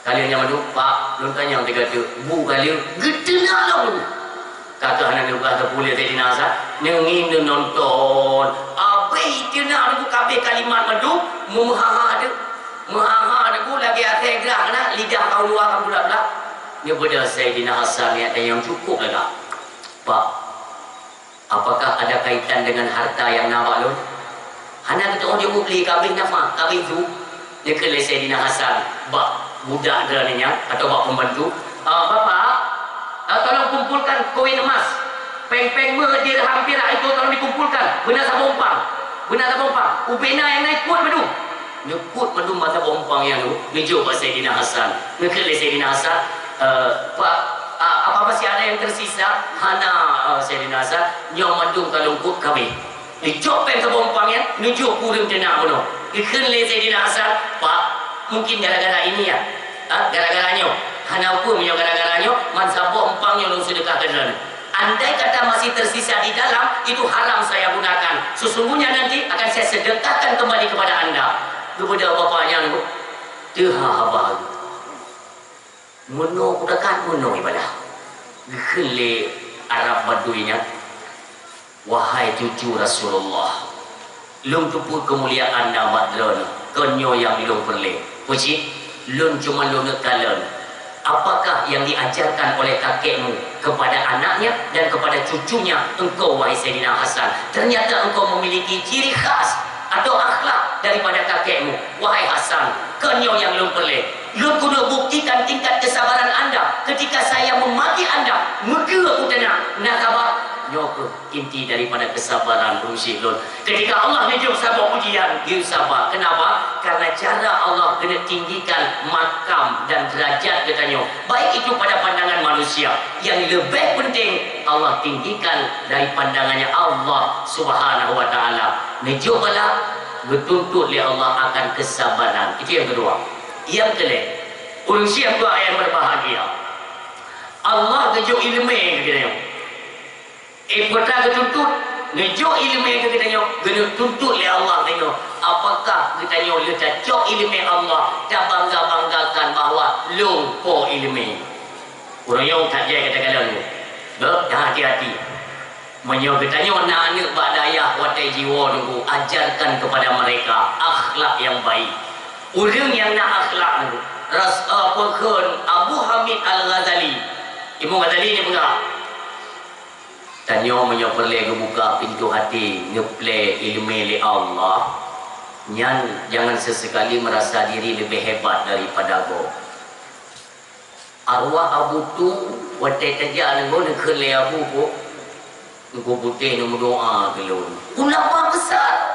Ka lheueh nyan mandum, "Pak, lôn tanyong sigoe teuk, bu ka lheueh?" Geuteunak lom. Ka keuh hana neupeugah sapeue lé Saidina Hasan, neungieng neunonton. Abéh iteunak teuk, ka abéh kalimat mandum, meumeuha-ha teuk. Meuha-ha teuk lagèe asèe grah keunan, lidah ka uluwa ka meudulat-dulat. Neubeudôh Saidina Hasan nyang tanyong cukôp lagak. "Pak, apakah ada kaitan dengan harta nyang na bak lôn?" Hana geuteu'oh jaweueb lé, ka abéh nafah, ka abéh su. Neukheun lé Saidina Hasan bak budak droeneuh nyan atawa bak pembantu, "Ah, Bapak, ah, tolong kumpulkan koin emas. Péng-péng meuh dirham pirak itu tolong dikumpulkan. Beuna saboh umpang. Beuna saboh umpang. Ubé na nyang na ikôt mandum." Neukôt mandum masa bak umpang nyan tu, neujok bak Saidina Hasan. Neukheun lé Saidina Hasan, "Eh, Pak, a-, apa masih ada yang tersisa?" "Hana, eh, Saidina Hasan, nyoe mandum ka lôn kôt ka abéh." Neujok péng saboh umpang nyan, neujok keu ureueng teunak bunoe. Geukheun lé Saidina Hasan, "Pak, mungkin gara-gara ini ya? Ha, gara-gara nyoe? Hana peue meunyoe gara-gara nyoe, man saboh umpang nyoe lôn seudeukah keu droeneuh." Andai kata masih tersisa di dalam, itu haram saya gunakan. Sesungguhnya nanti akan saya sedekahkan kembali kepada anda. Geubeudôh bapak nyan, teuha haba. Meunoe kutakan, meunoe ibadah. Geukheun lé Arab Badui nyan, "Wahai cucu Rasulullah, lôn teupeue keumuliaan na bak droeneuh, kon nyoe nyang lôn peureulèe. Peue cit, lôn cuma lôn neuk kalon, apakah yang diajarkan oleh kakekmu kepada anaknya dan kepada cucunya engkau, wahai Saidina Hasan? Ternyata engkau memiliki ciri khas atau akhlak daripada kakekmu, wahai Hasan. Kon nyoe nyang lôn peureulèe. Lôn keuneuk buktikan tingkat kesabaran anda ketika saya memaki anda, meukeue u teunak, na kabar?" Nyoe kheueh inti daripada kesabaran ureuëng syiek lôn. Ketika Allah neujok saboh ujian, geuyue saba. Kenapa? Karena cara Allah geuneuk tinggikan makam dan derajat geutanyoe, baik itu pada pandangan manusia. Yang lebih penting, Allah tinggikan dari pandangannya Allah Subhanahu wa Taala. Neujok bala, geutuntut lé Allah akan kesabaran. Itu yang kedua. Yang kelhèe, ureuëng syiek yang berbahagia, Allah geujok ileumèe keu geutanyoe. Eh, peue ta geutuntut, neujok ileumèe keu geutanyoe, geuneuk tuntut lé Allah tanyoe. Apakah geutanyoe lheueh tacok ileumèe Allah, tabangga-banggakan bahwa lôn po ileumèe? Ureuëng nyoe that jai gata kalon nyoe. Beuh, hati-hati. Meunyoe geutanyoe na aneuëk bak dayah watèe jiwoe nunggu, ajarkan kepada mereka akhlak yang baik. Ureuëng nyang na akhlak nunggu. Ras-, eh, peue kheun Abu Hamid Al-Ghazali. Imam Ghazali ni peugah, tanyoe meunyoe peureulèe geubuka pintoe até, neuplè ileumèe lé Allah, nyan jangan sesekali merasa diri lebih hebat daripada gob. Arwah Abu Tu, watèe tajak nanggroe, neukheun lé Abu Po, Teungku Putéh neumeudoa keu lôn. Ulama besar.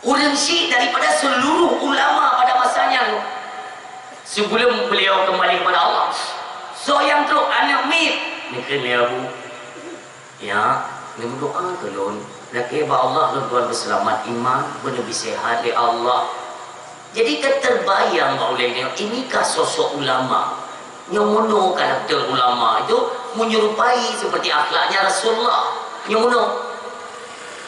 Ureuëng syiek daripada seluruh ulama pada masa nyan. Sebelum beliau kembali kepada Allah, soe nyang trok aneuëk miet, neukheun lé Abu. Ya, neumeudoa keu lôn. Lakèe bak Allah lôn tuan beuseulamat iman, beuneubi seuhat lé Allah. Jadi ka teubayang bak ulèe nyoe, inikah sosok ulama? Nyoe meunoe karakter ulama itu menyerupai seperti akhlaknya Rasulullah. Nyoe meunoe.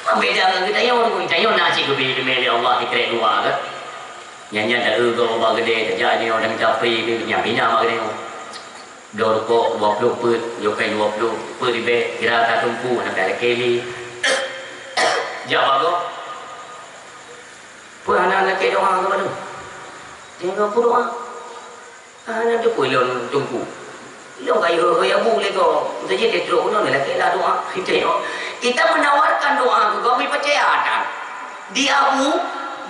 Kan beda ngon geutanyoe, geutanyoe na cit geubri ileumèe lé Allah di krek dua kan. Nyan-nyan taeu gob bak keudè, tajak nyoe dan mita pri, nyan bina bak geutanyoe. Bloe rukok dua ploh peuet, yokai dua ploh peuet ribèe, kira ka teungku, hana payah lakèe lé. Jak bak gob. Peue hana lakèe doa keu baroe? Jangan peudoa. Hana teupeu lôn teungku. Lôn ka yue-yue Abu lé gob. Meusaja teutrok unoe lakèe lah doa. Kita menawarkan doa keu gob, meupercaya that. Di Abu,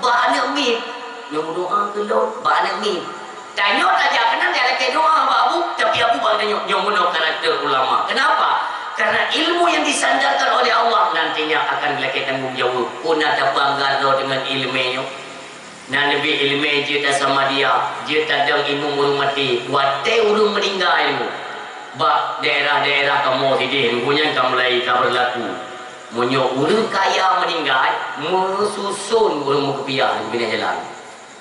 bak aneuëk miet. Nyoe meudoa keu lôn, bak aneuëk miet. Tanyoe tajak keunan jak lakèe doa bak Abu, tapi Abu bak tanyoe, nyoe meunoe karakter ulama. Kenapa? Karena ilmu yang disandarkan oleh Allah nantinya akan dilakèe tanggong jaweueb. Peue na tapeuangga droe deungon ileumèe nyoe? Na leubeh ileumèe jeuet tasamadiyah, jeuet tadong imeum ureuëng maté, watèe ureuëng meuninggai nyoe. Bak daerah-daerah kamoe sideh, nyoe nyan ka mulai ka beurlaku. Meunyoe ureuëng kaya meuninggai, meususon ureuëng meukupiah di binéh jalan.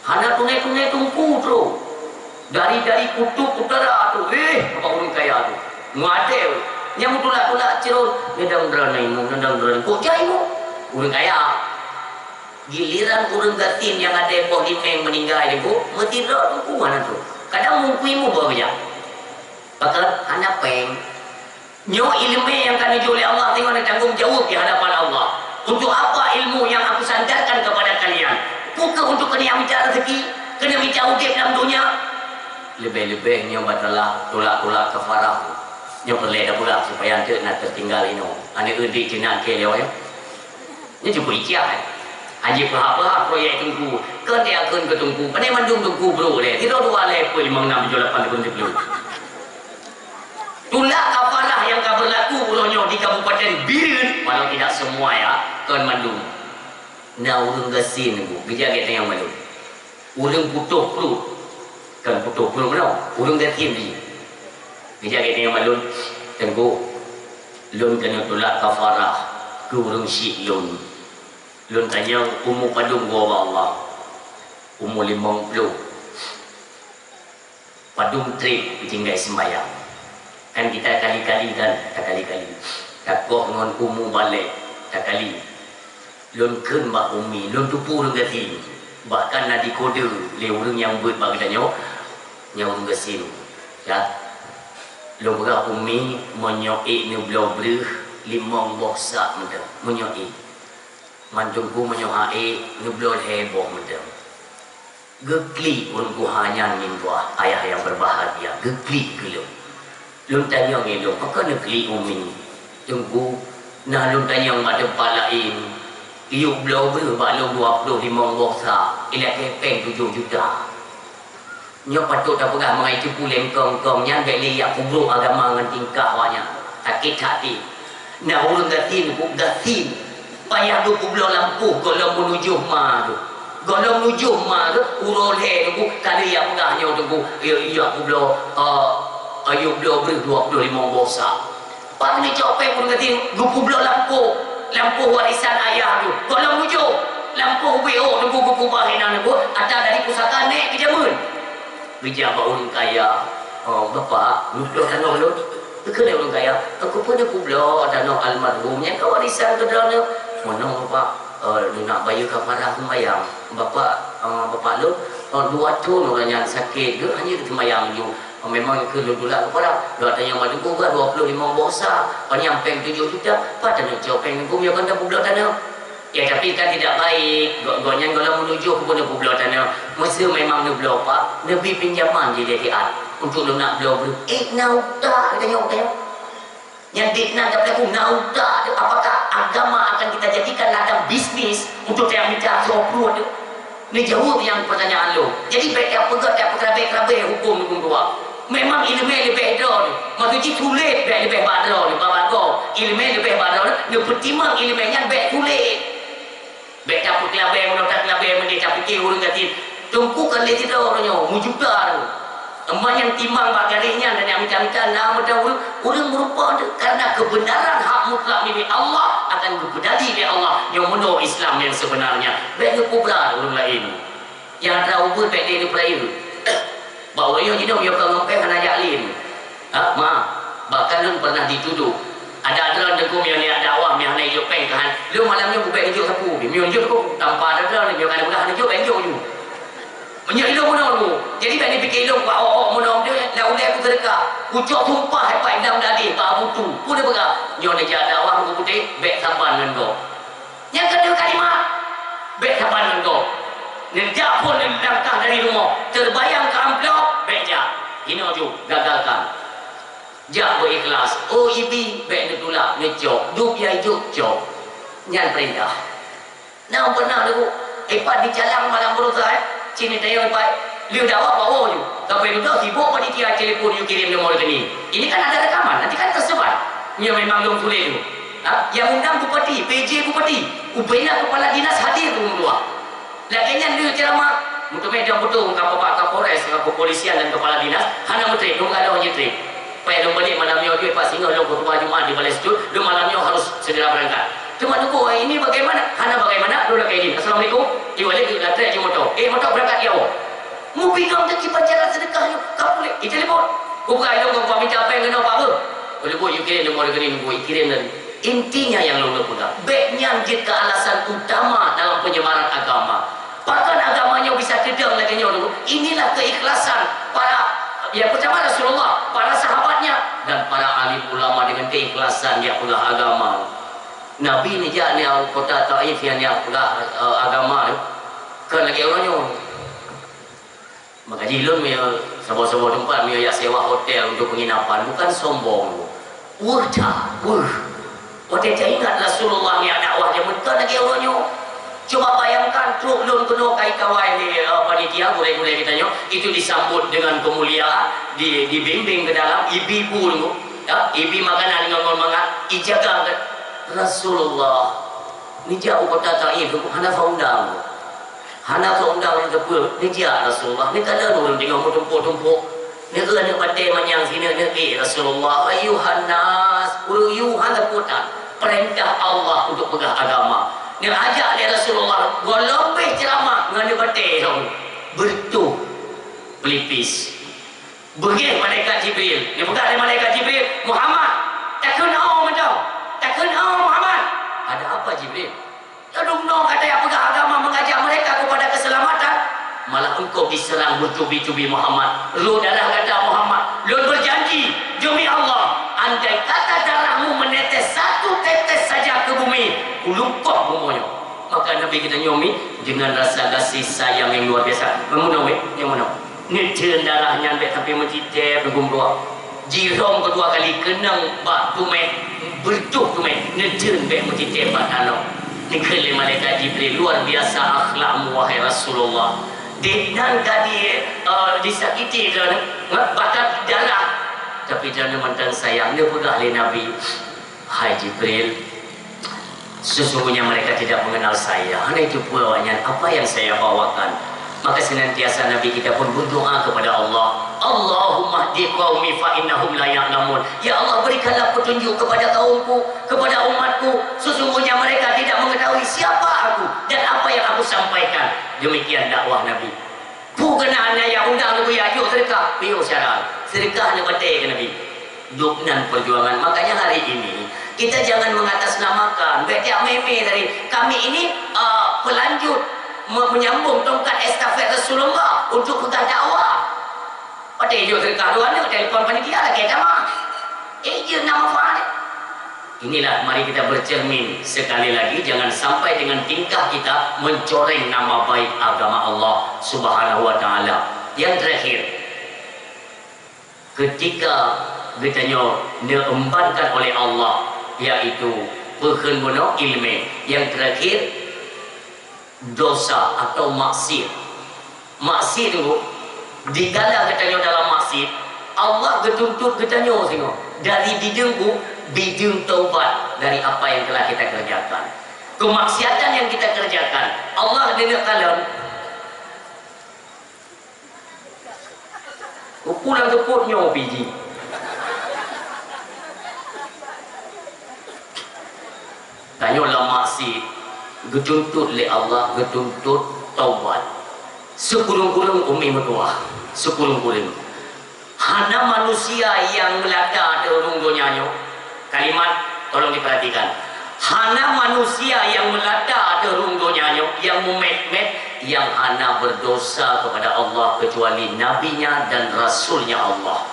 Hana tunai-tunai teungku trok. Dari, dari kutub utara tu, eh, bak ureuëng kaya tu. Meungadèe, nyang meutulak-tulak cirôn, neudong droeneuh imeum, neudong droeneuh. Kok jai imeum? Ureuëng kaya. Giliran ureuëng gasien nyang ada boh limeng meuninggai nyoe, meutidroe teungku hana trok. Kadang mungkui mu boh geujak. Pakon hana péng. Nyoe ileumèe nyang ka neujok lé Allah teungoh neutanggong jaweueb di hadapan Allah. Untuk apa ilmu yang aku sandarkan kepada kalian? Peu kheueh untuk keuneuk mita rezeki, keuneuk mita udép lam donya? Leubeh-leubeh nyoe batalah tulak-tulak kafarah. Nyoe peureulèe tapeugah supaya eunteuk na teutinggai inoe. Aneuk eudeuk ceunak keu lé nyoe. Nyoe cukup iciah, eh. Hana peuhah-peuhah proyek teungku. Keu tiak kheun keu teungku. Pandai mandum teungku brok lé. Sidroe dua lhèe peuet limong nam tujoh lapan delapan sepuluh. Tulak kafarah nyang ka beurlaku uroe nyoe di Kabupaten Bireuen, walau tidak semua ya, kon mandum. Na ureuëng gasien teungku, geujak gét nyang mandum. Ureuëng putôh pruet, kon putôh pruet meunoe, ureuëng gasien jih. Geujak gét nyang mandum, teungku, lôn keuneuk tulak kafarah keu ureuëng syiek lôn. Lôn tanyong umu padum geuwoe bak Allah. Umu limong ploh. Padum trép tinggai seumbahyang. Kan kita kali-kali kan, takali-kali. Takoh ngon umu balek, takali. Lôn kheun bak umi, lôn tupue ureuëng gasien. Bahkan na dikode lé ureuëng nyang beuet bak geutanyoe, nyang ureuëng gasien. Ya. Lôn peugah umi, meunyoe ék neubloe breueh, limong boh sak mantong. Meunyoe ék. Man teungku meunyoe hana ék, neubloe lhèe boh mantong. Geuklik ureuëng tuha nyan ngon tuha, ayah yang berbahagia, geuklik keu lôn. Lôn tanyong lé lôn, "Pakon neuklik umi?" "Teungku, na lôn tanyong bak teumpat laén, yue bloe breueh bak lôn dua ploh limong boh sak, ilakèe péng tujoh juta." Nyoe patôt tapeugah mangat teupeu lé eungkông-eungkông nyan bèk lé jak peubrok agama ngon tingkah awaknyan. Sakét hati. Na ureuëng gasien, buet gasien. Payah geupubloe lampôh gohlom meunujôh ma teuh. Gohlom meunujôh ma teuh, uroe lhée teuh, ka lheueh jak peugah nyoe teuh, ya, ya, kubloe, eh, ayo bloe breueh dua ploh limong boh sa. Pat neucok péng ureuëng gasien, geupubloe lampôh, lampôh warisan ayah teuh. Gohlom meunujôh, lampôh ubit ôk teuh, geukeubah inan teuh, atra dari pusaka nèk keu jameun. Geujak bak ureuëng kaya, "Oh, Bapak, neubloe tanoh lôn." Geukheun lé ureuëng kaya, "Keupeue neukubloe tanoh almarhum nyang ka warisan keu droeneuh?" "Meunoe, Bapak, eh, neunak bayeue kafarah seumayang. Bapak, eh, bapak lôn, eh, dua thon uroe nyan sakét, geuh hana geuseumayang ju. Memang keu lôn tulak kafarah. Dua thon nyang ban teungku geuh dua ploh limong boh sa, panyang péng tujoh juta, pat tanoh cok péng teungku meunyoe kon tapubloe tanoh." Ya, tapi kan tidak baik. Go-, gobnyan gohlom meunujôh keu bunoe peubloe tanoh. Meuseu memang neubloe, Pak, neubi pinjaman jih lé T A untuk neunak bloe breueh. Eh, na utak geutanyoe, geutanyoe. Nyan fitnah tapi aku na utak tu. Apakah agama akan kita jadikan ladang bisnis untuk tayang mita soe pruet tu? Neujaweueb nyang peurtanyaan lôn. Jadi, bék tapeugah, tapeukeurabée-keurabée hukôm huköm dua. Memang iéleumé leubeh droe nyoe. Maksud jih sulet bék leubeh bak droe nyoe, bak bagoe. Iéleumé leubeh bak droe nyoe, neupeutimang iéleumé nyan bék sulet. Bék tapeukeurabée meunyoe takeurabée meudeh, tapike ureuëng gasien. Teungku kon lé sidroe uroe nyoe, meujuta droe. Teuma nyang timang bak garéh nyan dan nyang mita-mita na meuda ureuëng, ureuëng meurumpok nyoe karena keubeunaran hak mutlak milék Allah akan geupeudali lé Allah. Nyoe meunoe Islam nyang seubeunarnya. Bék neupeubrat ureuëng laén. Nyang atra ubeut bék lé neupeurayeuk. Bak uroe nyoe jinoe meunyoe ka ngon péng hana jak lé. Ha, ma. Bahkan lôn pernah dituduh. Ada droe teungku meunyoe neujak dakwah, meunyoe hana ijok péng ka han. Lôn malam nyoe bubek neujok sapeue, meunyoe jok teungku, tanpa ada droe, meunyoe ka neupeugah hana jok, bék jok ju. Meunyoe ilôn meunoe teungku. Jadi bék neupike ilôn bak ôk-ôk meunoe, lam ulée ku seudeukah. Kucok sumpah, hai Pak Idam Dadi, bak Abu Tu. Peue neupeugah? Nyoe neujak dakwah teungku putéh, bék saban ngon gob. Nyang keudua kalimat, bék saban ngon gob. Neujak phon langkah dari rumoh, teubayang keu amplop, bék jak. Inoe ju, gagalkan. Jak beu ikhlas. Oh, ibi, bék neutulak, neucok. Duek nyang ijok, cok. Nyan peurintah. Na pernah lagu, ipat dicalang malam berusaha, eh. Sini tayong ipat. Liu dakwah bawa ju. Sampai dudoe sibuk panitia telepon, you kirim nomor rekening. Ini kan ada rekaman, nanti kan tersebar. Nyoe memang lôn tuléh tu. Ha? Yang undang bupati, P J bupati, ubena kepala dinas hadir tu dua. Lagèe nyan lheueh ceramah, meuteumé dan beutôi ka Bapak Kapolres, ka kepolisian dan kepala dinas, hana meutrép, lôn galoh nyang trép. Payah lôn balik malam nyoe, Pak, singoh lôn khutbah Jumat di Balai Seujid, lôn malam nyoe harus segera berangkat. Cuma teungku, ini bagaimana? Hana bagaimana, lôn lakèe izin. Assalamualaikum. Iwalaikum, latrek ju moto. Eh, moto berangkat ya, oh. Mubigam teukiban cara sedekah nyoe, ka puléh. Itelepon. Kubuka ilong, kuminta péng keunoe, Pak, beuh. Kuleubut, you kirim nomor rekening, ku kirim tadi. Intinya nyang lôn peugah, bék nyan jeuet keu alasan utama dalam penyebaran agama. Pakon agama nyoe bisa teudong lagèe nyoe dulu? Inilah keikhlasan para, yang pertama Rasulullah, para sahabatnya, dan para alim ulama dengan keikhlasan jak peugah agama. Nabi neujak nyan kota Taif nyan jak peugah, eh, agama, kon lagèe uroe nyoe. Maka jih lôn meunyoe saboh-saboh teumpat meunyoe jak sewa hotel untuk penginapan, bukan sombong. Weueh that, weueh. Watèe teuingat Rasulullah neujak dakwah jameun kon lagèe uroe nyoe. Cuba bayangkan, trok lôn keunoe ka ikawai lé, eh, panitia, gurèe-gurèe geutanyoe, itu disambut dengan kemuliaan, di, dibimbing ke dalam, ibi bu, ya, ibi makanan ngon, ngon mangat, ijaga ke Rasulullah. Neujak u kota Taif, hana soe undang. Hana soe undang lôn teupeue, neujak Rasulullah. Neukalon ureueng teungoh meutumpôk-tumpôk. Neueu aneuk batèe manyang sineuk, neueu, "Eh, Rasulullah, ayuhan nas, ureueng yue hana teupeue that peurintah Allah untuk peugah agama." Neuajak lé Rasulullah, gohlom beh ceuramah ngon aneuk batèe lom. Beureutoh pelipis. Beugèh malaikat Jibril. Neupeugah lé malaikat Jibril, "Muhammad, takheun ho mantong. Takheun ho, Muhammad." "Ada apa, Jibril?" "Lôn dum noe ka tajak peugah agama, mengajak mereka kepada keselamatan. Malah engkau diserang bertubi-tubi, Muhammad. Roh darah gata, Muhammad. Lôn berjanji, demi Allah, andai kata darahmu menetes satu tetes saja ke bumi, kulungkoh bumoe nyoe." Maka Nabi geutanyoe mi dengan rasa gaséh sayang nyang luar biasa. Nyang meunoe, mi, nyang meunoe. Neutheun darah nyan bèk sampai meutitèe, peugum dua. Jirhom keudua kali keunong bak tumèh, beureutoh tumèh, neutheun bèk meutitèe bak tanoh. Neukheun lé malaikat Jibril, "Luar biasa akhlakmu, wahai Rasulullah. Di nan ka di, eh, disakiti droeneuh, eh, bahkan darah. Tapi droeneuh mantong sayang." Neupeugah lé Nabi, Hai Jibril, sesungguhnya mereka tidak mengenal saya. Hana jiteupeue awaknyan apa yang saya bawakan. Maka senantiasa Nabi kita pun berdoa kepada Allah, "Allahumma hdi qaumi fa innahum la ya'lamun." Ya Allah, berikanlah petunjuk kepada kaumku, kepada umatku. Sesungguhnya mereka tidak mengetahui siapa aku dan apa yang aku sampaikan. Demikian dakwah Nabi. Peue keunan nyang undang lé buya jok seudeukah, piôh syara. Seudeukah nyang batée keu Nabi. Dubnan perjuangan. Makanya hari ini kita jangan mengatasnamakan. Bék jak mé-mé tadi. Kami ini, uh, pelanjut me-, menyambung tongkat estafet Rasulullah untuk peugah dakwah. Watée jok seudeukah dua aneuk, telepon panitia lagée tamah. Eh, jeuet na manfaat. Inilah, mari kita bercermin sekali lagi, jangan sampai dengan tingkah kita mencoreng nama baik agama Allah Subhanahu wa Ta'ala. Yang terakhir, ketika geutanyoe neuembankan oleh Allah, yaitu peukheun bunoe iéleumé. Yang terakhir, dosa atau maksiat. Maksiat tu, dikala geutanyoe dalam maksiat, Allah geutuntut geutanyoe singoh dari bideueng ku, bideueng taubat dari apa yang telah kita kerjakan. Kemaksiatan yang kita kerjakan, Allah neuneuk kalon. Upu lam seupôt nyoe pih jih. Tanyoe lam maksiat, geutuntut lé Allah, geutuntut taubat. Sikureueng-kureueng umi meutuwah, sikureueng-kureueng. Hana manusia nyang meulata ateueh rhueng donya nyoe. Kalimat, tolong diperhatikan. Hana manusia nyang meulata ateueh rhueng donya nyoe, nyang mumet-met, nyang hana berdosa kepada Allah kecuali Nabi-Nya dan Rasul-Nya Allah.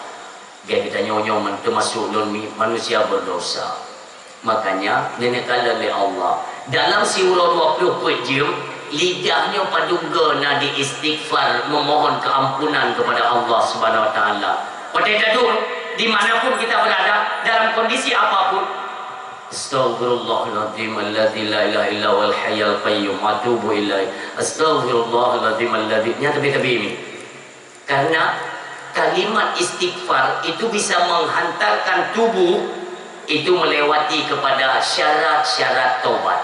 Geutanyoe nyoe man-, teumasuk lôn mi-, manusia berdosa. Makanya, neuneuk kalon lé Allah. Dalam siuroe dua ploh peuet jeuem, lidah nyoe padum goe na di istighfar, memohon keampunan kepada Allah Subhanahu wa Ta'ala. Watée taduek, di mana pun kita berada, dalam kondisi apa pun, "Astaghfirullahaladzim alladzi la ilaha illa huwal hayyul qayyum, atubu ilaih. Astaghfirullahaladzim alladzi," nyan teubi-teubi mi. Karena kalimat istighfar itu bisa menghantarkan tubuh itu melewati kepada syarat-syarat taubat.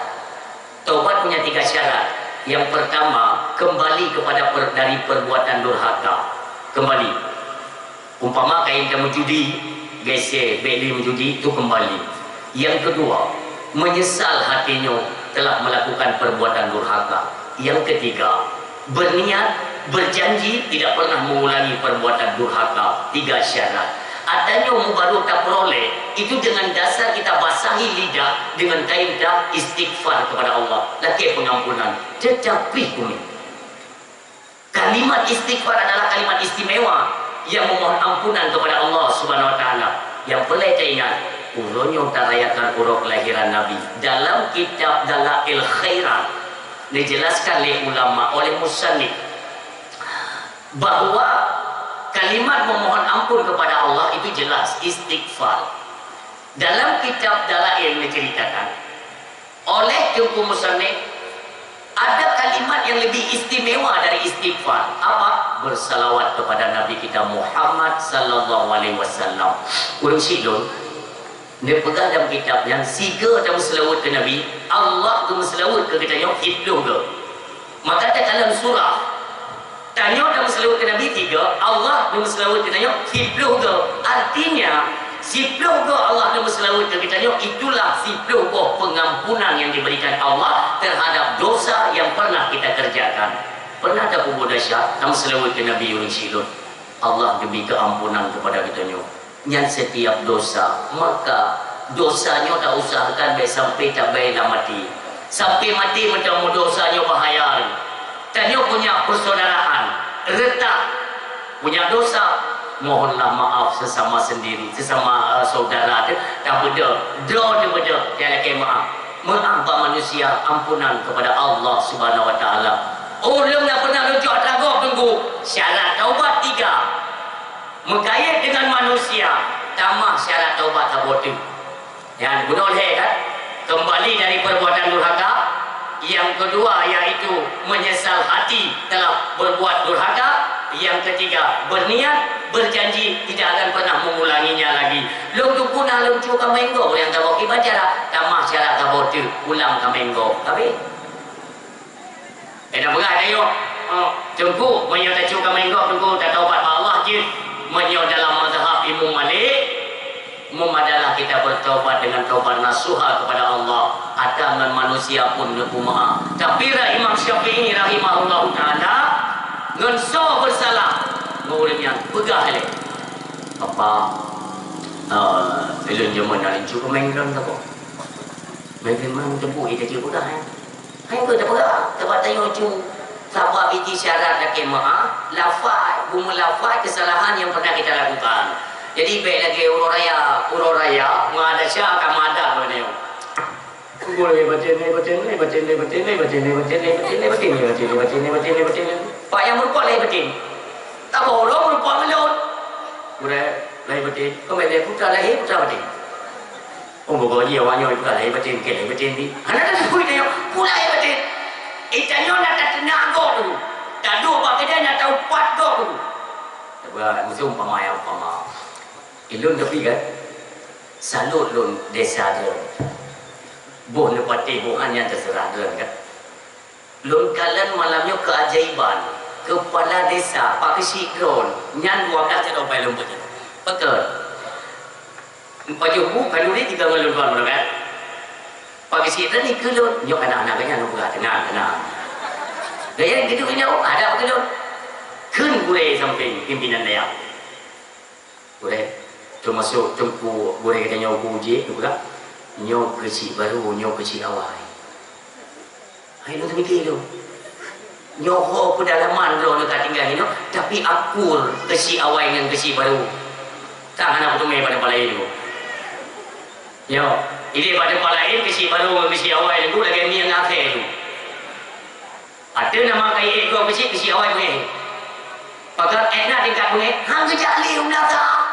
Taubat punya tiga syarat. Yang pertama, kembali kepada per-, dari perbuatan durhaka. Kembali. Umpama kayém tameujudi, geusyée bék lé meujudi, itu kembali. Yang kedua, menyesal hati nyoe telah melakukan perbuatan durhaka. Yang ketiga, berniat, berjanji tidak pernah mengulangi perbuatan durhaka. Tiga syarat. Ata nyoe meubaru tapeuroleh, itu dengan dasar kita basahi lidah dengan kain ta istighfar kepada Allah, lakée pengampunan. Tetapi kumi, kalimat istighfar adalah kalimat istimewa yang memohon ampunan kepada Allah Subhanahu wa Ta'ala. Yang perlu taingat, uroe nyoe tarayakan uroe kelahiran Nabi. Dalam kitab Dalail Khairat, dijelaskan lé ulama, oleh musannif, bahwa kalimat memohon ampun kepada Allah itu jelas, istighfar. Dalam kitab Dalail diceritakan oleh Teungku Musannif, ada kalimat yang lebih istimewa dari istighfar. Apa? Bersalawat kepada Nabi kita Muhammad sallallahu alaihi wasallam. Ureuëng syiek lôn, neupeugah dalam kitab nyan, sigoe tameuseulaweuet keu Nabi, Allah geumeuseulaweuet keu geutanyoe siplôh goe. Maka takalon surah, tanyoe tameuseulaweuet keu Nabi sigoe, Allah geumeuseulaweuet keu tanyoe siplôh goe. Artinya, siplôh goe Allah geumeuseulaweuet keu geutanyoe, itulah siplôh boh pengampunan yang diberikan Allah terhadap dosa yang pernah kita kerjakan. Pernah tapeubuet desya, tameuseulaweuet keu Nabi ureuëng syiek lôn, Allah geubri keuampunan kepada geutanyoe. Nyan setiap dosa. Maka, dosa nyoe tausahakan bék sampai tabée lam até. Sampai maté meutameudosa nyoe bahaya. Tanyoe punya persaudaraan retak, punya dosa, mohonlah maaf sesama sendiri, sesama, eh, saudara teuh, tabeudôh, droe teubeudôh, talakée maaf. Maaf bak manusia, ampunan kepada Allah Subhanahu wa Ta'ala. Oh, lôn na pernah lôn cok atra gob, Teungku. Syarat taubat tiga. Meukayét deungon manusia, tamah syarat taubat saboh teuk. Nyan bunoe lhée kan? Kembali dari perbuatan durhaka. Yang kedua, yaitu menyesal hati telah berbuat durhaka. Yang ketiga, berniat, berjanji tidak akan pernah mengulanginya lagi. Lôn teupeu na lôn cok kaméng gob nyang saboh, kiban cara, tamah cara saboh teuk, ulang kaméng gob. Habéh. Eh, dah peugah dah, yuk. Oh, Teungku, meunyoe tacok kaméng gob, Teungku, tataubat bak Allah jeuet. Meunyoe dalam mazhab Imam Malik, Mum adalah kita bertaubat dengan taubat nasuha kepada Allah, ata ngon manusia pun neupeumaaf. Tapi Imam Syafi'i rahimahullahu taala ngon soe bersalah, ngon ureueng nyan peugah lé, "Bapak, eh, ulôn jameun na lôn cok kaméng lôn saboh." Memang teupeu ita cit peugah, eh. Hai, beutôi peugah, teuma tanyoe cu. Sabab itu syarat lakée meu'ah, lafai, bumeulafai kesalahan yang pernah kita lakukan. Jadi, bék lagée uroe raya, uroe raya, meu'ah desya ka meu'ah adat lagée nyoe. Kumpul lé batin, lé batin, lé batin. Pak nyang meureumpok lé batin. Taboh uroe meureumpok ngon lôn. Gurée, lé batin. Keumbali lé putra lahé, putra batin. Oh, bogoe jih awak nyoe pula lahé batin, keu lahé batin di. Hana tateupeue tanyoe, pula lahé batin. Eh, tanyoe na tateunak gob tu. Taduek bak keudè na taupat gob tu. Cuba, miseu umpama ya, umpama. Ilôn tapi kan, salut lôn desa droe. Boh neupatéh boh han nyan teuseurah droe kan. Lôn kalon malam nyoe keuajaiban, keupala desa, Pak Keuchik droen, nyan dua blah cit obai lôn peucaya. Beutôi. Pajoh bu khanuri tiga ngon lôn tuan, beutôi kan? Pak Keuchik droen ikeu lôn, nyoe kana aneuk geuh nyan lôn peugah, teunang, teunang. Gaya geuduek nyoe, ada apa keu lôn? Kheun gurée sampéng pimpinan dayah. Gurée, teumasok teungku gurée geutanyoe Abu Jih, geupeugah, "Nyoe keuchik barô, nyoe keuchik awai." Hai lôn teumiki lôn. Nyoe ho peudalaman droeneuh ka tinggai inoe, tapi akur keuchik awai ngon keuchik barô. Ka hana peuteumé bak teumpat laén lôn. Nyoe, idéh bak teumpat laén keuchik barô ngon keuchik awai lôn lagée mieng akhé lôn. Ateueh nama kayée gob keuchik, keuchik awai beungéh. Pakon ék na tingkat beungéh, han geujak lé u meunasah.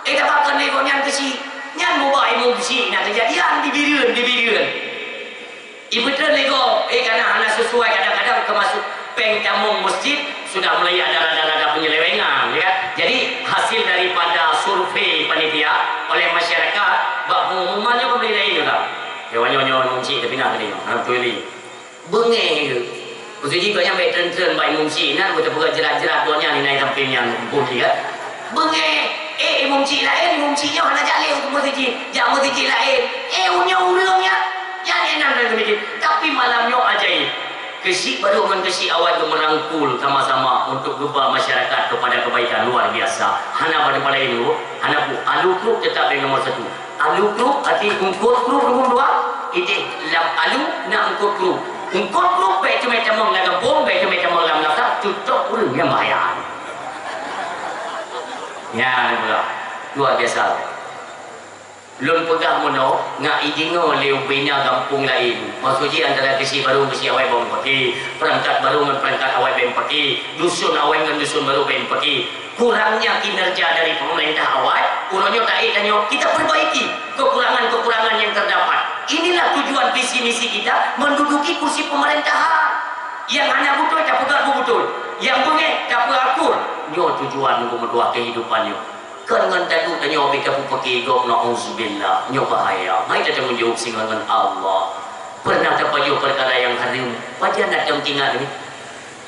Eh, tabakon lé gobnyan keuchik. Nyan mubak ilmu keuchik na keujadian di Bireuen, di Bireuen. Ipeutreun lé gob, eh, kana hana sesuai kadang-kadang keumasuk péng tamong meuseujid sudah mulai ada rada-rada penyelewengan, ya kan? Jadi, hasil daripada survei panitia oleh masyarakat, bak pengumuman nyoe keumbali laén juga. Ya, nyoe, nyoe, nyoe, cik, tapi nah, tadi, alhamdulillah. Beungéh geuh. Khusus jih gobnyan bèk treun-treun bak imum chik, na beuteupeugah jeurat-jeurat gobnyan inan sampéng nyan muphom jih kan. Beungéh, eh, imum chik laén, imum chik nyoe hana jak lé u meuseujid, jak meuseujid laén. Eh, nyoe ureueng nyan, nyan inan meuseujid. Tapi malam nyoe ajaéb. Keuchik barô ngon keuchik awai geumeurangkul sama-sama untuk geuba masyarakat kepada kebaikan luar biasa. Hana pada-pada ilmu, hana pu. Alu Group tetap yang nomor satu. Alu Group, arti eungkôt Group nomor dua, idéh lam Alu na eungkôt Group. Eungkôt Group bèk teumé tamong lam gampông, bèk teumé tamong lam meunasah, tutob ureueng nyang bahya. Nyan pula. Luar biasa. Lôn peugah meunoe, ngat ideungoe lé ubena gampông laén. Maksud jih antara keuchik barô ngon keuchik awai bèk meupaké, peurangkat barô ngon peurangkat awai bèk meupaké, dusun awai ngon dusun barô bèk meupaké. Kurangnya kinerja dari pemerintah awai, uroe nyoe taék tanyoe, kita perbaiki kekurangan-kekurangan yang terdapat. Inilah tujuan visi misi kita menduduki kursi pemerintahan. Nyang hana beutôi tapeugah beubeutôi, nyang beungéh tapeuakur. Nyoe tujuan untuk meutuah kehidupan nyoe. Kon ngon taduek tanyoe bèk tapeupaké gob, nauzubillah, nyoe bahaya. Mari tatanggong jaweueb singoh ngon Allah. Pernah tapajoh peukara nyang hareuem, pajan na tom teuingat nyoe?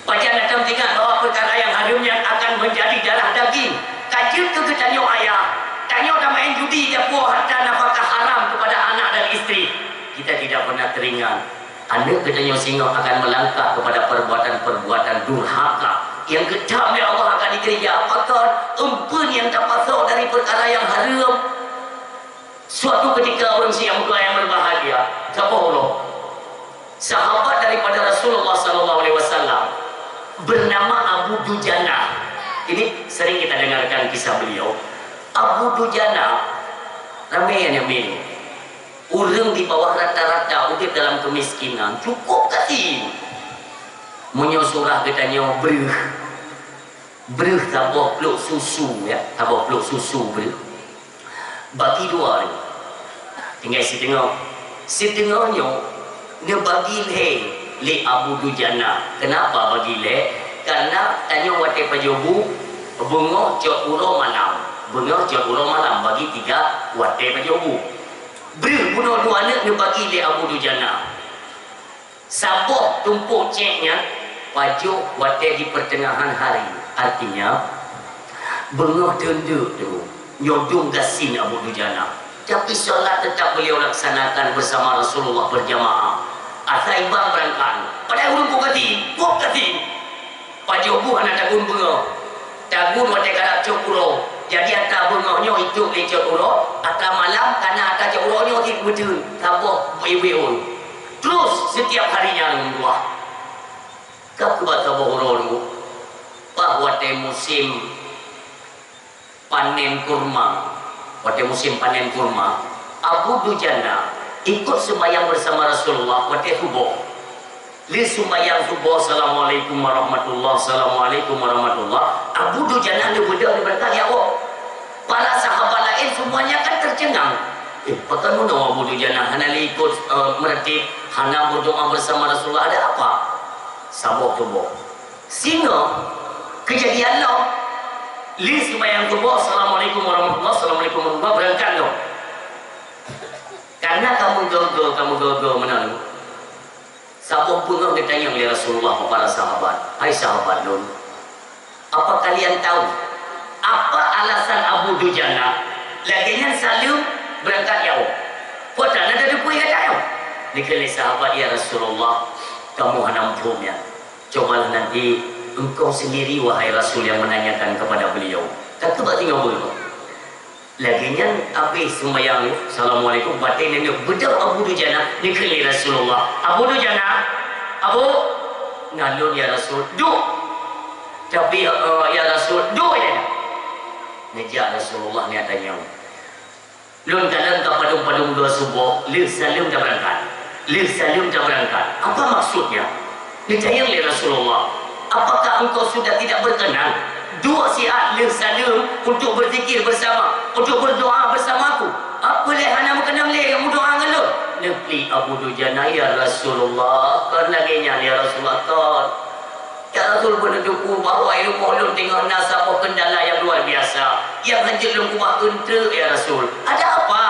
Pajan na tom teuingat bahwa peukara nyang hareuem nyan akan menjadi darah daging? Ka jeuet keu geutanyoe ayah, tanyoe tamaén judi, tapuwoe harta nafkah haram kepada anak dan istri. Kita tidak pernah teringat. Aneuk geutanyoe singoh akan melangkah kepada perbuatan-perbuatan durhaka nyang geutham lé Allah akan dikeureuja. Pakon? Eumpeuen nyang tapasoe dari peukara nyang hareuem. Suatu ketika, ureueng siang meutuah nyang berbahagia, saboh uroe, sahabat daripada Rasulullah sallallahu alaihi wasallam bernama Abu Dujana. Ini sering kita dengarkan kisah beliau. Abu Dujana, ramé nyang nyan. Ureueng di bawah rata-rata udép dalam keumiskinan, cukup gasien. Meunyoe surah geutanyoe breuh, breuh saboh plôk susu, ya, saboh plôk susu breuh. Bagi dua nyoe. Tinggai siteungoh. Siteungoh nyoe neubagi lhèe lé Abu Dujana. Kenapa bagi lhèe? Karena tanyoe watée pajoh bu, beungoh cot uroe malam. Beungoh cot uroe malam bagi tiga watée pajoh bu. Breuh bunoe dua aneuk neubagi lé Abu Dujana. Saboh tumpôk cék nyan pajoh watée di pertengahan hari. Artinya, beungoh teundeuk tu, nyoe dum gasien Abu Dujana. Tapi salat tetap beliau laksanakan bersama Rasulullah berjamaah. Asai bang beurangkat. Padahai ureuëng kok gasien, kok gasien. Pajoh bu hana tagun beungoh. Tagun watée karab cot uroe. Jadi ata beungoh nyoe itôb lé cot uroe, ata malam kana ata cot uroe nyoe cit meuteun, saboh beu-beu. Terus setiap harinya lom dua. Ka keubat saboh uroe nyoe. Bah watée musim panen kurma. Watée musim panen kurma, Abu Dujana ikut sembahyang bersama Rasulullah watée suboh. Lheueh sembahyang suboh, "Assalamualaikum warahmatullah, assalamualaikum warahmatullah." Abu Dujana neubeudôh di beurangkat, ya Allah. Para sahabat laén semuanya kan tercengang. Eh, pakon meunoe Abu Dujana hana lé ikut, eh, meureuti, hana berdoa bersama Rasulullah, ada apa? Saboh suboh. Singoh, keujadian lom. Lheueh seumayang suboh, "Assalamualaikum warahmatullah, assalamualaikum warahmatullah," beurangkat lom. Karena ka meugoe-goe, ka meugoe-goe meunan. Saboh beungoh geutanyong lé Rasulullah bak para sahabat, "Hai sahabat lôn, apa kalian tahu apa alasan Abu Dujana lagée nyan saleuem beurangkat jaweueb? Peue na tateupeue gata nyoe?" Neukheun lé sahabat, "Ya Rasulullah, kamoe hana muphom nyan." "Cobalah nanti engkau sendiri, wahai Rasul, yang menanyakan kepada beliau." Ka keubat tinggai beungoh. Lagée nyan habéh seumayang, "Assalamualaikum," batée neuneuek beudôh Abu Dujana, neukheun lé Rasulullah, "Abu Dujana, Abu!" "Na lôn, ya Rasul." "Duek!" "Tapi, eh, ya Rasul." "Duek!" Neujak Rasulullah nyan tanyong. Lôn kalon ka padum-padum dua suboh, lheueh saleuem tabeurangkat. Lheueh saleuem tabeurangkat. Apa maksudnya? Neutanyong lé Rasulullah, "Apakah engkau sudah tidak berkenan dua siat lheueh saleuem untuk berzikir bersama, untuk berdoa bersamaku? Apa lé hana meukeunong lé meudoa ngon lôn?" Neupli Abu Dujana, "Ya Rasulullah, kon lagée nyan, ya Rasulullah, kon." "Ya Rasul, beuneuteupeu bahwa i rumoh lôn teungoh na saboh keundala nyang luar biasa, nyang hanjeuet lôn keubah keu treuk, ya Rasul." "Ada apa?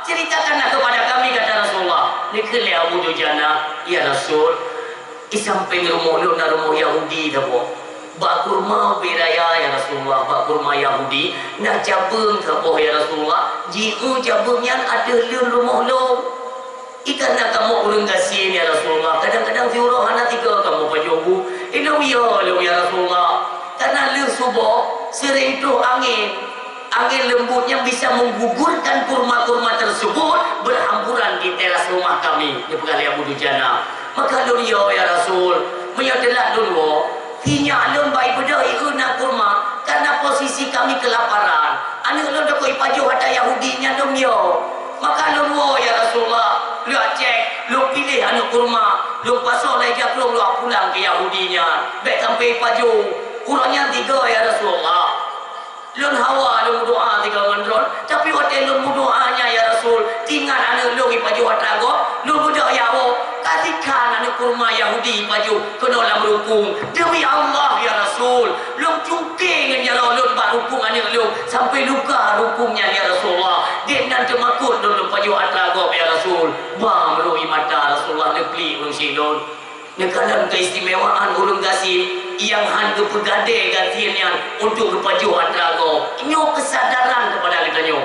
Ceritakanlah kepada kami," kata Rasulullah. Neukheun lé Abu Dujana, "Ya Rasul, di sampéng rumoh lôn na rumoh Yahudi saboh. Bak kurma ubé raya, ya Rasulullah, bak kurma Yahudi na cabeueng saboh, ya Rasulullah. Jieu cabeueng nyan ateueh leuen rumoh lôn." "Ikan na kamoe ureuëng gasien, ya Rasulullah, kadang-kadang siuroe hana tiga kamoe pajoh bu. Inong yo lom, ya Rasulullah, karena lheueh suboh sering troh angén. Angén leumbut nyang bisa menggugurkan kurma-kurma tersebut berhamburan di teras rumah kami," dipeugah lé Abu Dujana. "Maka lôn yo, ya Rasul, meunyoe teulat lôn woe, sinyak lôn bai beudôh ieu na kurma, karena posisi kami kelaparan. Aneuk lôn takot ipajoh atra Yahudi nyan lôn yo. Maka lôn woe, ya Rasulullah, lôn cék, lôn piléh aneuk kurma, lôn pasoe lé jakrong lôn pulang keu Yahudi nyan. Bék sampai ipajoh. Uroe nyan tiga, ya Rasulullah. Lôn hawa lôn meudoa tiga ngon droen, tapi watée lôn meudoa nyan, ya Rasul, teuingat aneuk lôn ipajoh atra gob, lôn beudôh jak woe, ka sikhan aneuk kurma Yahudi ipajoh keunoe lam rukung. Demi Allah, ya Rasul, lôn cungké ngon jaroe lôn bak rukung aneuk lôn, sampai luka rukung nyan, ya Rasulullah. Gét nan teumakot lôn, lôn pajoh atra gob, ya Rasul." Ba meurui mata Rasulullah neupli ureuëng syiek lôn. Neukalon keistimewaan ureuëng gasien nyang han geupeugadée gasien nyan untuk geupajoh atra gob. Nyoe keusadaran keupada geutanyoe.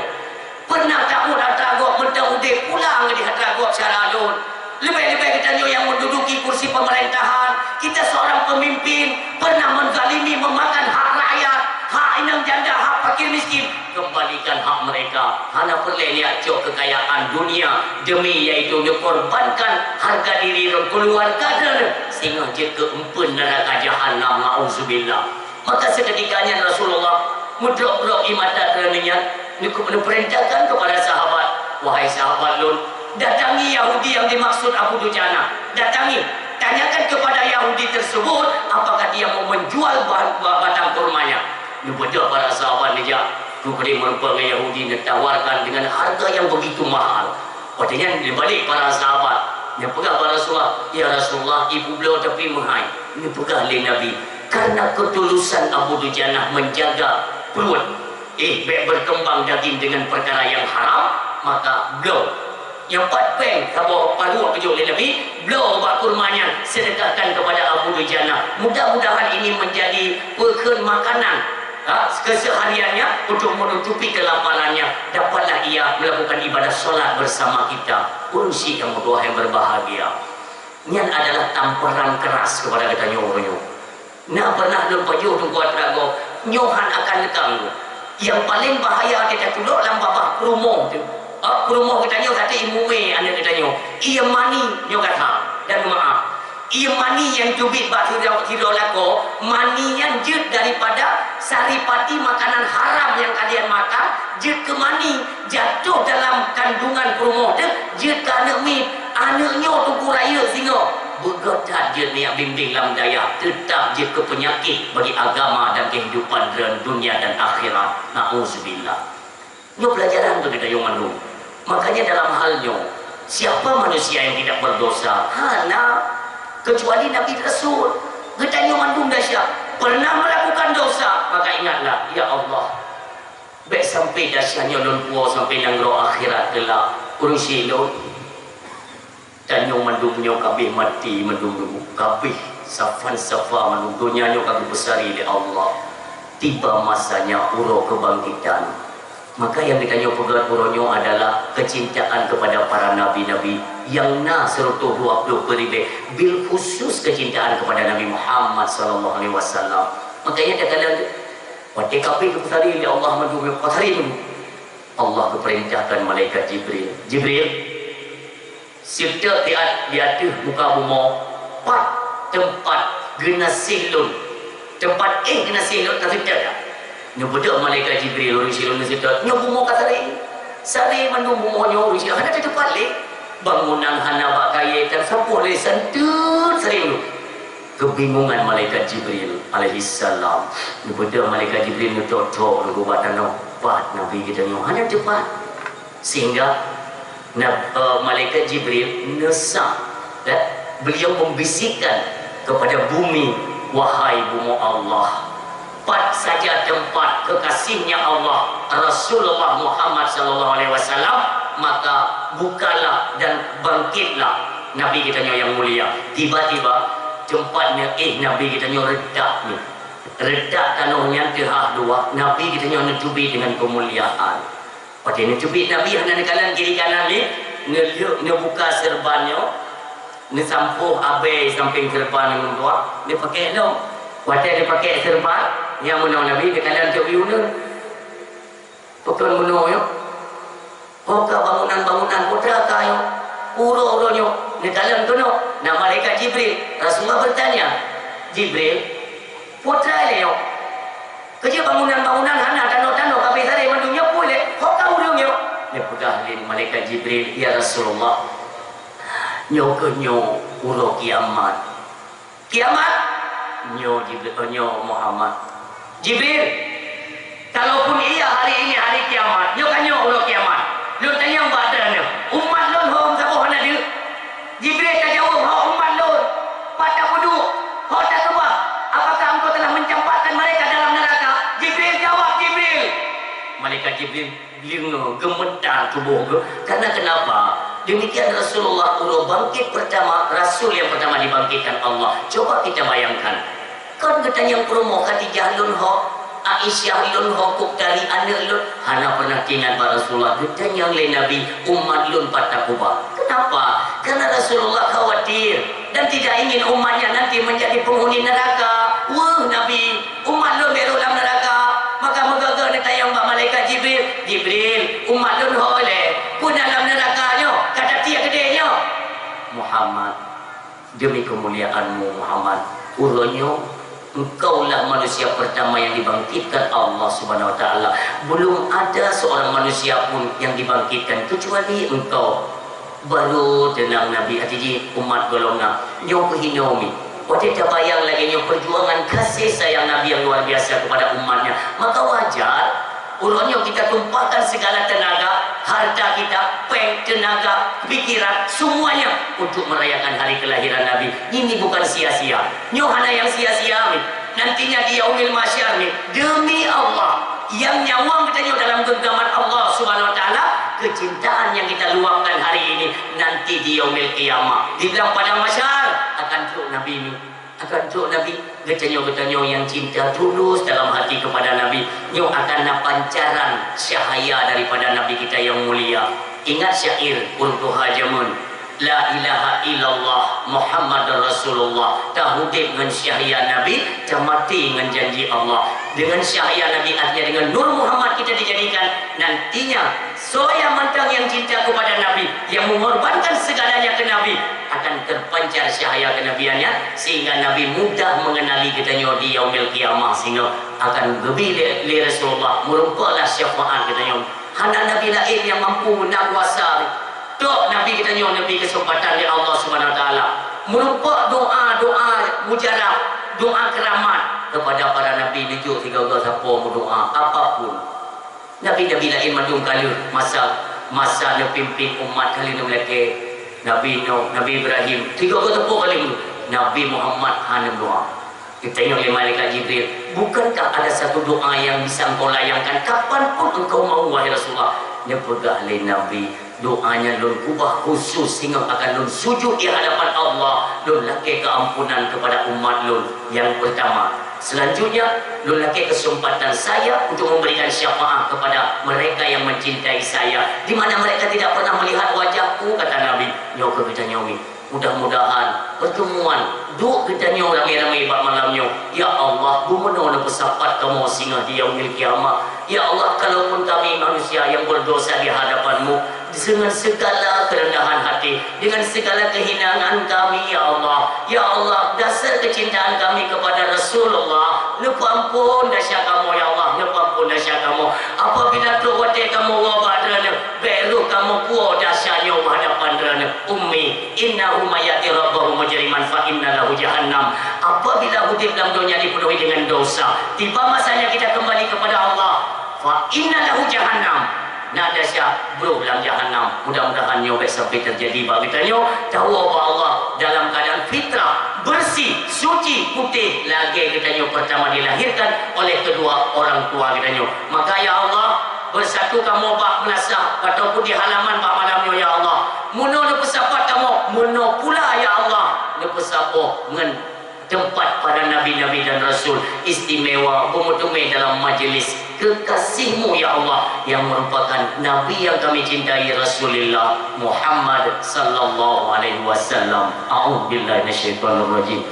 Pernah takot atra gob mantong udeb, pulang di atra gob syara lôn. Leubeh-leubeh geutanyoe nyang menduduki kursi pemerintahan, kita seorang pemimpin, pernah menzalimi, memakan hak rakyat, hak inong janda, hak fakir miskin. Kembalikan hak mereka. Hana peureulée neujak cok keukayaan dunia demi, yaitu neukorbankan hareuga diri lôn, keuluwarga lôn, singoh jeuet keu eumpeuen neuraka jahannam, na'udzubillah. Maka seuketika nyan Rasulullah meudrop-drop ie mata droeneuh nyan, neupeurintahkan keupada sahabat, "Wahai sahabat lôn, datangi Yahudi nyang dimaksud Abu Dujana. Datangi, tanyakan kepada Yahudi tersebut apakah dia mau menjual ba-, ba-, batang kurmanya." Neubeudôh para sahabat neujak, geubri meurumpok ngon Yahudi, neutawarkan dengan harga yang begitu mahal. Watée nyan neubalek para sahabat, neupeugah bak Rasulullah, "Ya Rasulullah, ipeubloe tapi meuhai." Neupeugah lé Nabi, Karena ketulusan Abu Dujanah menjaga perut, eh, bèk berkembang daging dengan perkara yang haram, maka bloe. Nyang pat pèng saboh paruek geujok lé Nabi, bloe bak kurma nyan, sedekahkan kepada Abu Dujanah. Mudah-mudahan ini menjadi peukheun makanan, ha, kesehariannya untuk menutupi kelaparannya. Dapatlah ia melakukan ibadah salat bersama kita. Ureueng syiek nyang meutuah nyang berbahagia. Nyan adalah tamparan keras kepada geutanyoe uroe nyoe. Na pernah lôn pajoh Teungku Atra gob, nyoe han akan leukang lôn. Nyang paleng bahaya watèe tatulok lam babah peurumoh teuh. Ah, peurumoh geutanyoe saté ié mume aneuk geutanyoe. Ié mani nyoe gata, dan meu'ah. Ié mani nyang teubiet bak sidroe, sidroe lakoe, mani nyan jeuet daripada saripati makanan haram nyang kalian makan, jeuet keu mani. Jatuh dalam kandungan peurumoh teuh, jeuet keu aneuk miet. Aneuk nyoe Teungku rayeuk singoh. Beugöt that jeuet neujak bimbéng lam dayah, teutap jeuet keu peunyakét bagi agama dan kehidupan droe dunia dan akhirat. Na'udzubillah. Nyoe peulajaran keu geutanyoe mandum. Makanya dalam hal nyoe, siapa manusia yang tidak berdosa? Hana, kecuali Nabi Rasul. Geutanyoe mandum desya pernah melakukan dosa, maka ingatlah, ya Allah, bèk sampai desya nyoe lôn puwoe sampai nanggroe akhirat geulak. Ureueng syiek lôn, tanyoe mandum nyoe ka abéh maté mandum, ka abéh safan safa mandum, donya nyoe ka geupeusaré lé Allah. Tiba masanya uroe keubangkitan. Maka nyang geutanyoe peugöt uroe nyoe adalah kecintaan kepada para nabi-nabi nyang na siratoh dua ploh peuet ribèe, bil khusus kecintaan kepada Nabi Muhammad sallallahu alaihi wasallam. Makanya takalon Watèe ka abéh geupeusaré lé Allah mandum, geupeusaré mandum, Allah geupeurintahkan malaikat Jibril, "Jibril, seutôt di at-, di ateueh muka bumoe, pat teumpat geunaséh lôn, teumpat éh geunaséh lôn ka seutôt dak?" Neubeudôh malaikat Jibril, ureueng syiek lôn, neuseutôt, nyoe bumoe ka saré. Saré mandum bumoe nyoe, ureueng syiek lôn, hana teupat lé. Bangunan hana bak kayèe, tan saboh lé, santeuet saré mandum. Keubingungan malaikat Jibril alaihissalam. Neubeudôh malaikat Jibril neutok-tok laju bak tanoh, pat Nabi geutanyoe, hana teupat. Sehingga na-, eh, malaikat Jibril neusa, ya, beliau membisikkan kepada bumi, "Wahai bumoe Allah, pat saja teumpat kekasihnya Allah, Rasulullah Muhammad sallallahu alaihi wasallam, maka bukalah dan bangkitlah Nabi geutanyoe nyang mulia." Tiba-tiba, teumpat neuéh Nabi geutanyoe retak nyoe. Retak tanoh nyan teuhah dua, Nabi geutanyoe neuteubiet dengan keumuliaan. Watèe neuteubiet Nabi hana neukalon kiri kanan lé, neulheueh neubuka seureuban nyoe, neusampôh abèe sampéng seureuban ngon dua, neupakék lom. Watèe neupakék seureuban, nyang meunoe Nabi neukalon cok u uneuen. Pakon meunoe nyoe? Ho ka bangunan-bangunan putra ka nyoe? Uroe-uroe nyoe, neukalon keunoe, na malaikat Jibril. Rasulullah bertanya, "Jibril, putra lé nyoe? Keujeuet bangunan-bangunan hana, tanoh-tanoh ka abéh saré mandum nyoe, peue lé? Ho ka ureueng nyoe?" Neupeugah lé malaikat Jibril, "Ya Rasulullah, nyoe keuh nyoe uroe kiamat." Kiamat? Nyoe Jibril, oh, nyoe Muhammad. Jibril, kalaupun iya hari ini hari kiamat, nyoe ka nyoe uroe kiamat. Lôn tanyong bak droeneuh, umat lôn ho saboh hana deuh? Jibril tajaweueb, ho umat lôn. Pat tapeuduek, ho takeubah. Apakah engkau telah mencampakkan mereka dalam neraka? Jibril jawab, Jibril. Malaikat Jibril Deungoe, geumeutar tuboh geuh. Karena kenapa? Demikian Rasulullah uroe bangkit pertama, Rasul yang pertama dibangkitkan Allah. Coba kita bayangkan. Kon geutanyong peurumoh Khadijah lôn ho, Aisyah lôn ho, kuk tari aneuk lôn, hana pernah teuingat bak Rasulullah. Geutanyong lé Nabi, umat lôn pat takeubah. Kenapa? Karena Rasulullah khawatir dan tidak ingin umatnya nanti menjadi penghuni neraka. Weueh Nabi, umat lôn bèk rhot lam neuraka. Maka meugoe-goe neutanyong bak malaikat Jibril, "Jibril, umat lôn ho lé, peue na lam neuraka nyoe, ka tatiek keudéh nyoe?" "Muhammad, demi kemuliaan-Mu, Muhammad, uroe nyoe engkaulah manusia pertama yang dibangkitkan Allah Subhanahu wa Taala. Belum ada seorang manusia pun yang dibangkitkan kecuali engkau." Barô teunang Nabi, até jih umat golom na. Nyoe peuhinoe mi. Watèe tabayang lagèe nyoe perjuangan kasih sayang Nabi yang luar biasa kepada umatnya, maka wajar uroe nyoe kita tumpahkan segala tenaga, harta kita, péng, tenaga, pikiran, semuanya untuk merayakan hari kelahiran Nabi. Ini bukan sia-sia. Nyoe hana nyang sia-sia mi. Nantinya di Yaumil Mahsyar ni, demi Allah, yang nyawöng geutanyoe dalam genggaman Allah Subhanahu wa Taala, kecintaan yang kita luapkan hari ini, nanti di Yaumil Qiyamah, di dalam padang mahsyar, akan trok Nabi ni. Akan trok Nabi, geutanyoe-geutanyoe nyang cinta tulus dalam hati kepada Nabi, nyoe akan na pancaran cahaya daripada Nabi kita yang mulia. Ingat syair ureuëng tuha jameun, "La ilaha illallah Muhammadur Rasulullah." Taudeb ngon cahya Nabi, tamaté ngon janji Allah. Dengan cahya Nabi, artinya dengan Nur Muhammad kita dijadikan, nantinya soe nyang mantong nyang cinta kepada Nabi, yang mengorbankan segalanya ke Nabi, akan terpancar cahaya kenabiannya, sehingga Nabi mudah mengenali geutanyoe di Yaumil Qiyamah, sehingga akan geubi lé, lé Rasulullah, meurumpok lah syafaat geutanyoe. Hana nabi laén nyang mampu, na kuasa. Tok Nabi geutanyoe neubri keuseumpatan lé Allah Subhanahu Wa Taala. Meurumpok doa-doa mujarab, doa keuramat kepada para nabi, neujok sigoe-goe sapo meudoa apapun. Nabi-nabi laén mandum ka lheueh masa, masa neupimpin umat ka lheueh neumeulakée. Nabi Nuh, Nabi Ibrahim, tiga ka teupeu ka lheueh. Nabi Muhammad hana meudoa. Geutanyong lé malaikat Jibril, "Bukankah ada satu doa yang bisa engkau layangkan kapan pun engkau mau, wahai Rasulullah?" Neupeugah lé Nabi, "Doa nyan lôn keubah khusus singoh akan lôn sujud di hadapan Allah, lôn lakée keuampunan keupada umat lôn." Nyang peurtama. Selanjutnya, lôn lakée keuseumpatan saya untuk memberikan syafaat kepada mereka yang mencintai saya, di mana mereka tidak pernah melihat wajahku, kata Nabi. Nyoe keuh geutanyoe, mudah-mudahan pertemuan duek geutanyoe ramé-ramé bak malam nyoe, ya Allah, beumeunoe neupeusapat kamoe singoh di Yaumil Qiyamah. Ya Allah, kalaupun kami manusia yang berdosa di hadapan-Mu, dengan segala kerendahan hati, dengan segala kehinaan kami, ya Allah. Ya Allah, dasar kecintaan kami kepada Rasulullah, neupeuampon desya kamoe, ya Allah, neupeuampon desya kamoe. Apabila trok watée kamoe woe bak Droeneueh, bék roh kamoe puwoe desya nyoe u hadapan Droeneueh. Ummi, innahu may ya'ti rabbahu mujriman fa inna lahu jahannam. Apabila udeb lam donya dipenuhi dengan dosa, tiba masanya kita kembali kepada Allah, fa inna lahu jahannam. Na desya broh lam jahannam. Mudah-mudahan nyoe bék sampai terjadi bak geutanyoe. Tawoe bak Allah dalam keadaan fitrah, bersih, suci, putéh, lagée geutanyoe pertama dilahirkan oleh kedua orang tua geutanyoe. Maka, ya Allah, beusatu kamoe bak meunasah ataupun di halaman bak malam nyoe, ya Allah. Meunoe neupeusapat kamoe, meunoe pula, ya Allah, neupeusaboh ngon teumpat para nabi-nabi dan rasul istimewa beumeuteumé dalam majlis kekasih-Mu, ya Allah, yang merupakan Nabi yang kami cintai, Rasulullah Muhammad sallallahu alaihi wasallam. A'udzubillahi minasyaitonirrajim.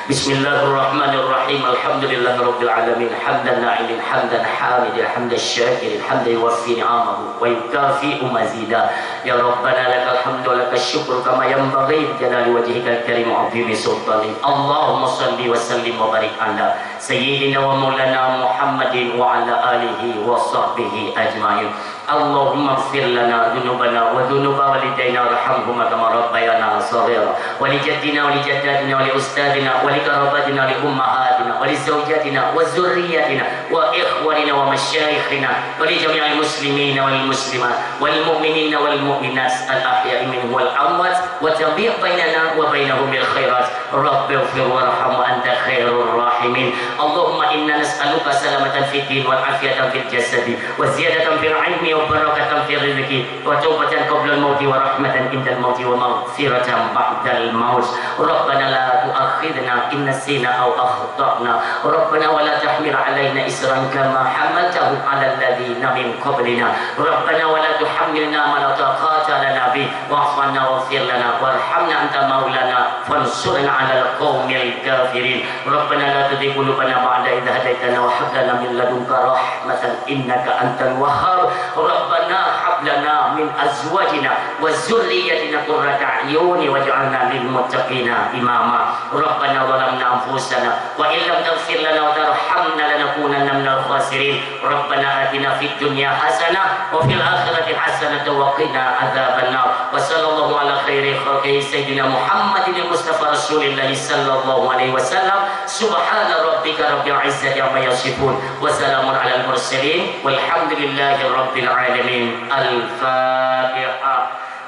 Bismillahirrahmanirrahim. Alhamdulillahirabbil alamin. Hamdan na'imin, hamdan hamidin, hamdan syakirin, hamdan yuwaffi ni'amahu wa yukafi'u mazida. Ya Rabbana, lakal hamdu wa lakasy syukru kama yanbaghi li jalali wajhikal karim wa 'azimi sultanik. Allahumma shalli wa sallim wa barik ala sayyidina wa maulana Muhammadin wa ala alihi wa sahbihi ajmain. Allahumma ighfir lana dzunubana wa dzunuba walidaina warhamhuma kama rabbayana shaghira. Wa li jaddina wa li jaddatina wa li ustadzina wa li qarabatina wa li ummahatina wa li zaujatina wa dzurriyyatina wa ikhwanina wa masyayikhina wa li jami'il muslimina wal muslimat wal mu'minina wal mu'minat al ahya'i minhum wal amwat wa tabi' bainana wa bainahum bil khairat. Rabbighfir warham wa anta khairur rahimin. Allahumma inna nas'aluka salamatan fid din wal afiyatan fil jasadi wa ziyadatan fil ilmi wa barakatan fil rizqi wa taubatan qablal mauti wa rahmatan indal mauti wa maghfiratan ba'dal maut. Rabbana la tu'akhidna in nasina aw akhtana. Rabbana wa la tahmil alaina isran kama hamaltahu alal ladzina min qablina. Rabbana wa la tuhammilna ma la taqata lana bih. Wa'fu 'anna waghfir lana warhamna anta maulana fansurna 'alal qaumil kafirin. Rabbana la tuzigh qulubana ba'da idh hadaytana wa hab lana min ladunka rahmatan innaka antal wahhab. Rabbana hab lana min azwajina wa dzurriyyatina qurrata a'yuni waj'alna lil muttaqina imama. Rabbana zalamna anfusana wa illam taghfir lana wa tarhamna lanakunanna minal khasirin. Rabbana atina fid dunya hasanah wa fil akhirati hasanatan wa qina adzabannar. Wa sallallahu ala khairi khalqihi sayyidina Muhammadin mustafa Rasulillah sallallahu alaihi wasallam. Subhana rabbika rabbil izzati amma yasifun. Wa salamun alal mursalin. Walhamdulillahi rabbil alamin. Al-Fatihah.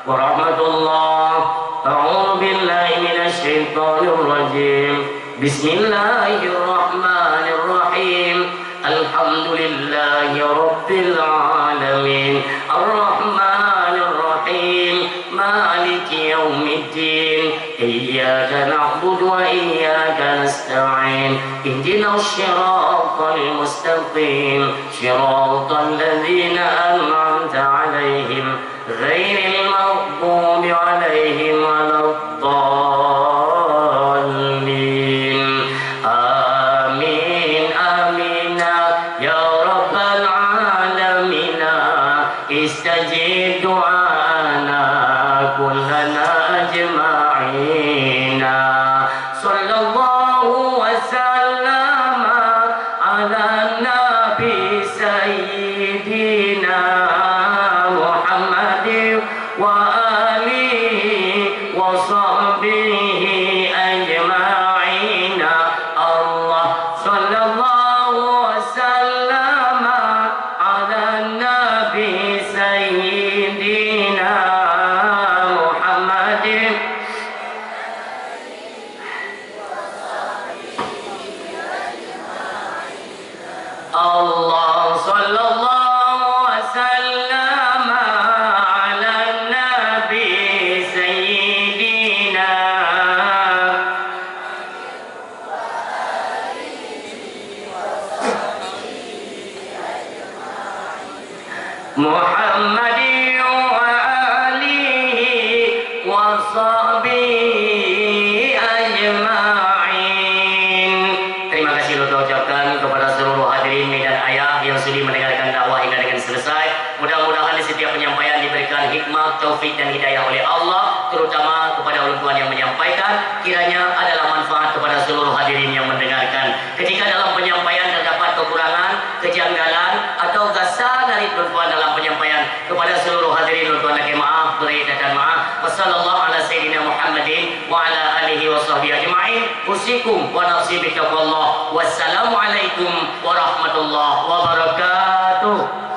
Wa rahmatullah. A'udzu billahi minasy syaithanir rajim. بسم الله الرحمن الرحيم. الحمد لله رب العالمين. الرحمن الرحيم. مالك يوم الدين. إياك نعبد وإياك نستعين. اهدنا الصراط المستقيم. صراط الذين أنعمت عليهم غير المغضوب عليهم ولا الضالين. آمين، آمين، يا رب العالمين. استجب دعاءنا كلنا أجمعين. صلى الله وسلم على النبي سيدنا محمد وآله وصحبه أجمعين. الله صلى الله وسلم على النبي سيدنا محمد. الله صلى الله وسلم على النبي سيدنا. محمد وآله وصحبه أجمعين. Terima kasih lôn ucapkan kepada seluruh hadirin mak dan ayah yang sudi mendengarkan dakwah hingga dengan selesai. Mudah-mudahan di setiap penyampaian diberikan hikmah, taufik dan hidayah oleh Allah, terutama kepada ulun tuan yang menyampaikan, kiranya adalah manfaat kepada seluruh hadirin yang mendengarkan. Ketika dalam penyampaian terdapat kekurangan, kejanggalan, atau gasa dari ulun tuan dalam penyampaian, kepada seluruh hadirin ulun tuan lakée maaf, beri catatan maaf. Wassallallahu ala sayyidina Muhammadin wa ala alihi wa sahbihi ajma'in. Usikum wa nafsi bitaqwallah. Wassalamualaikum warahmatullahi wabarakatuh.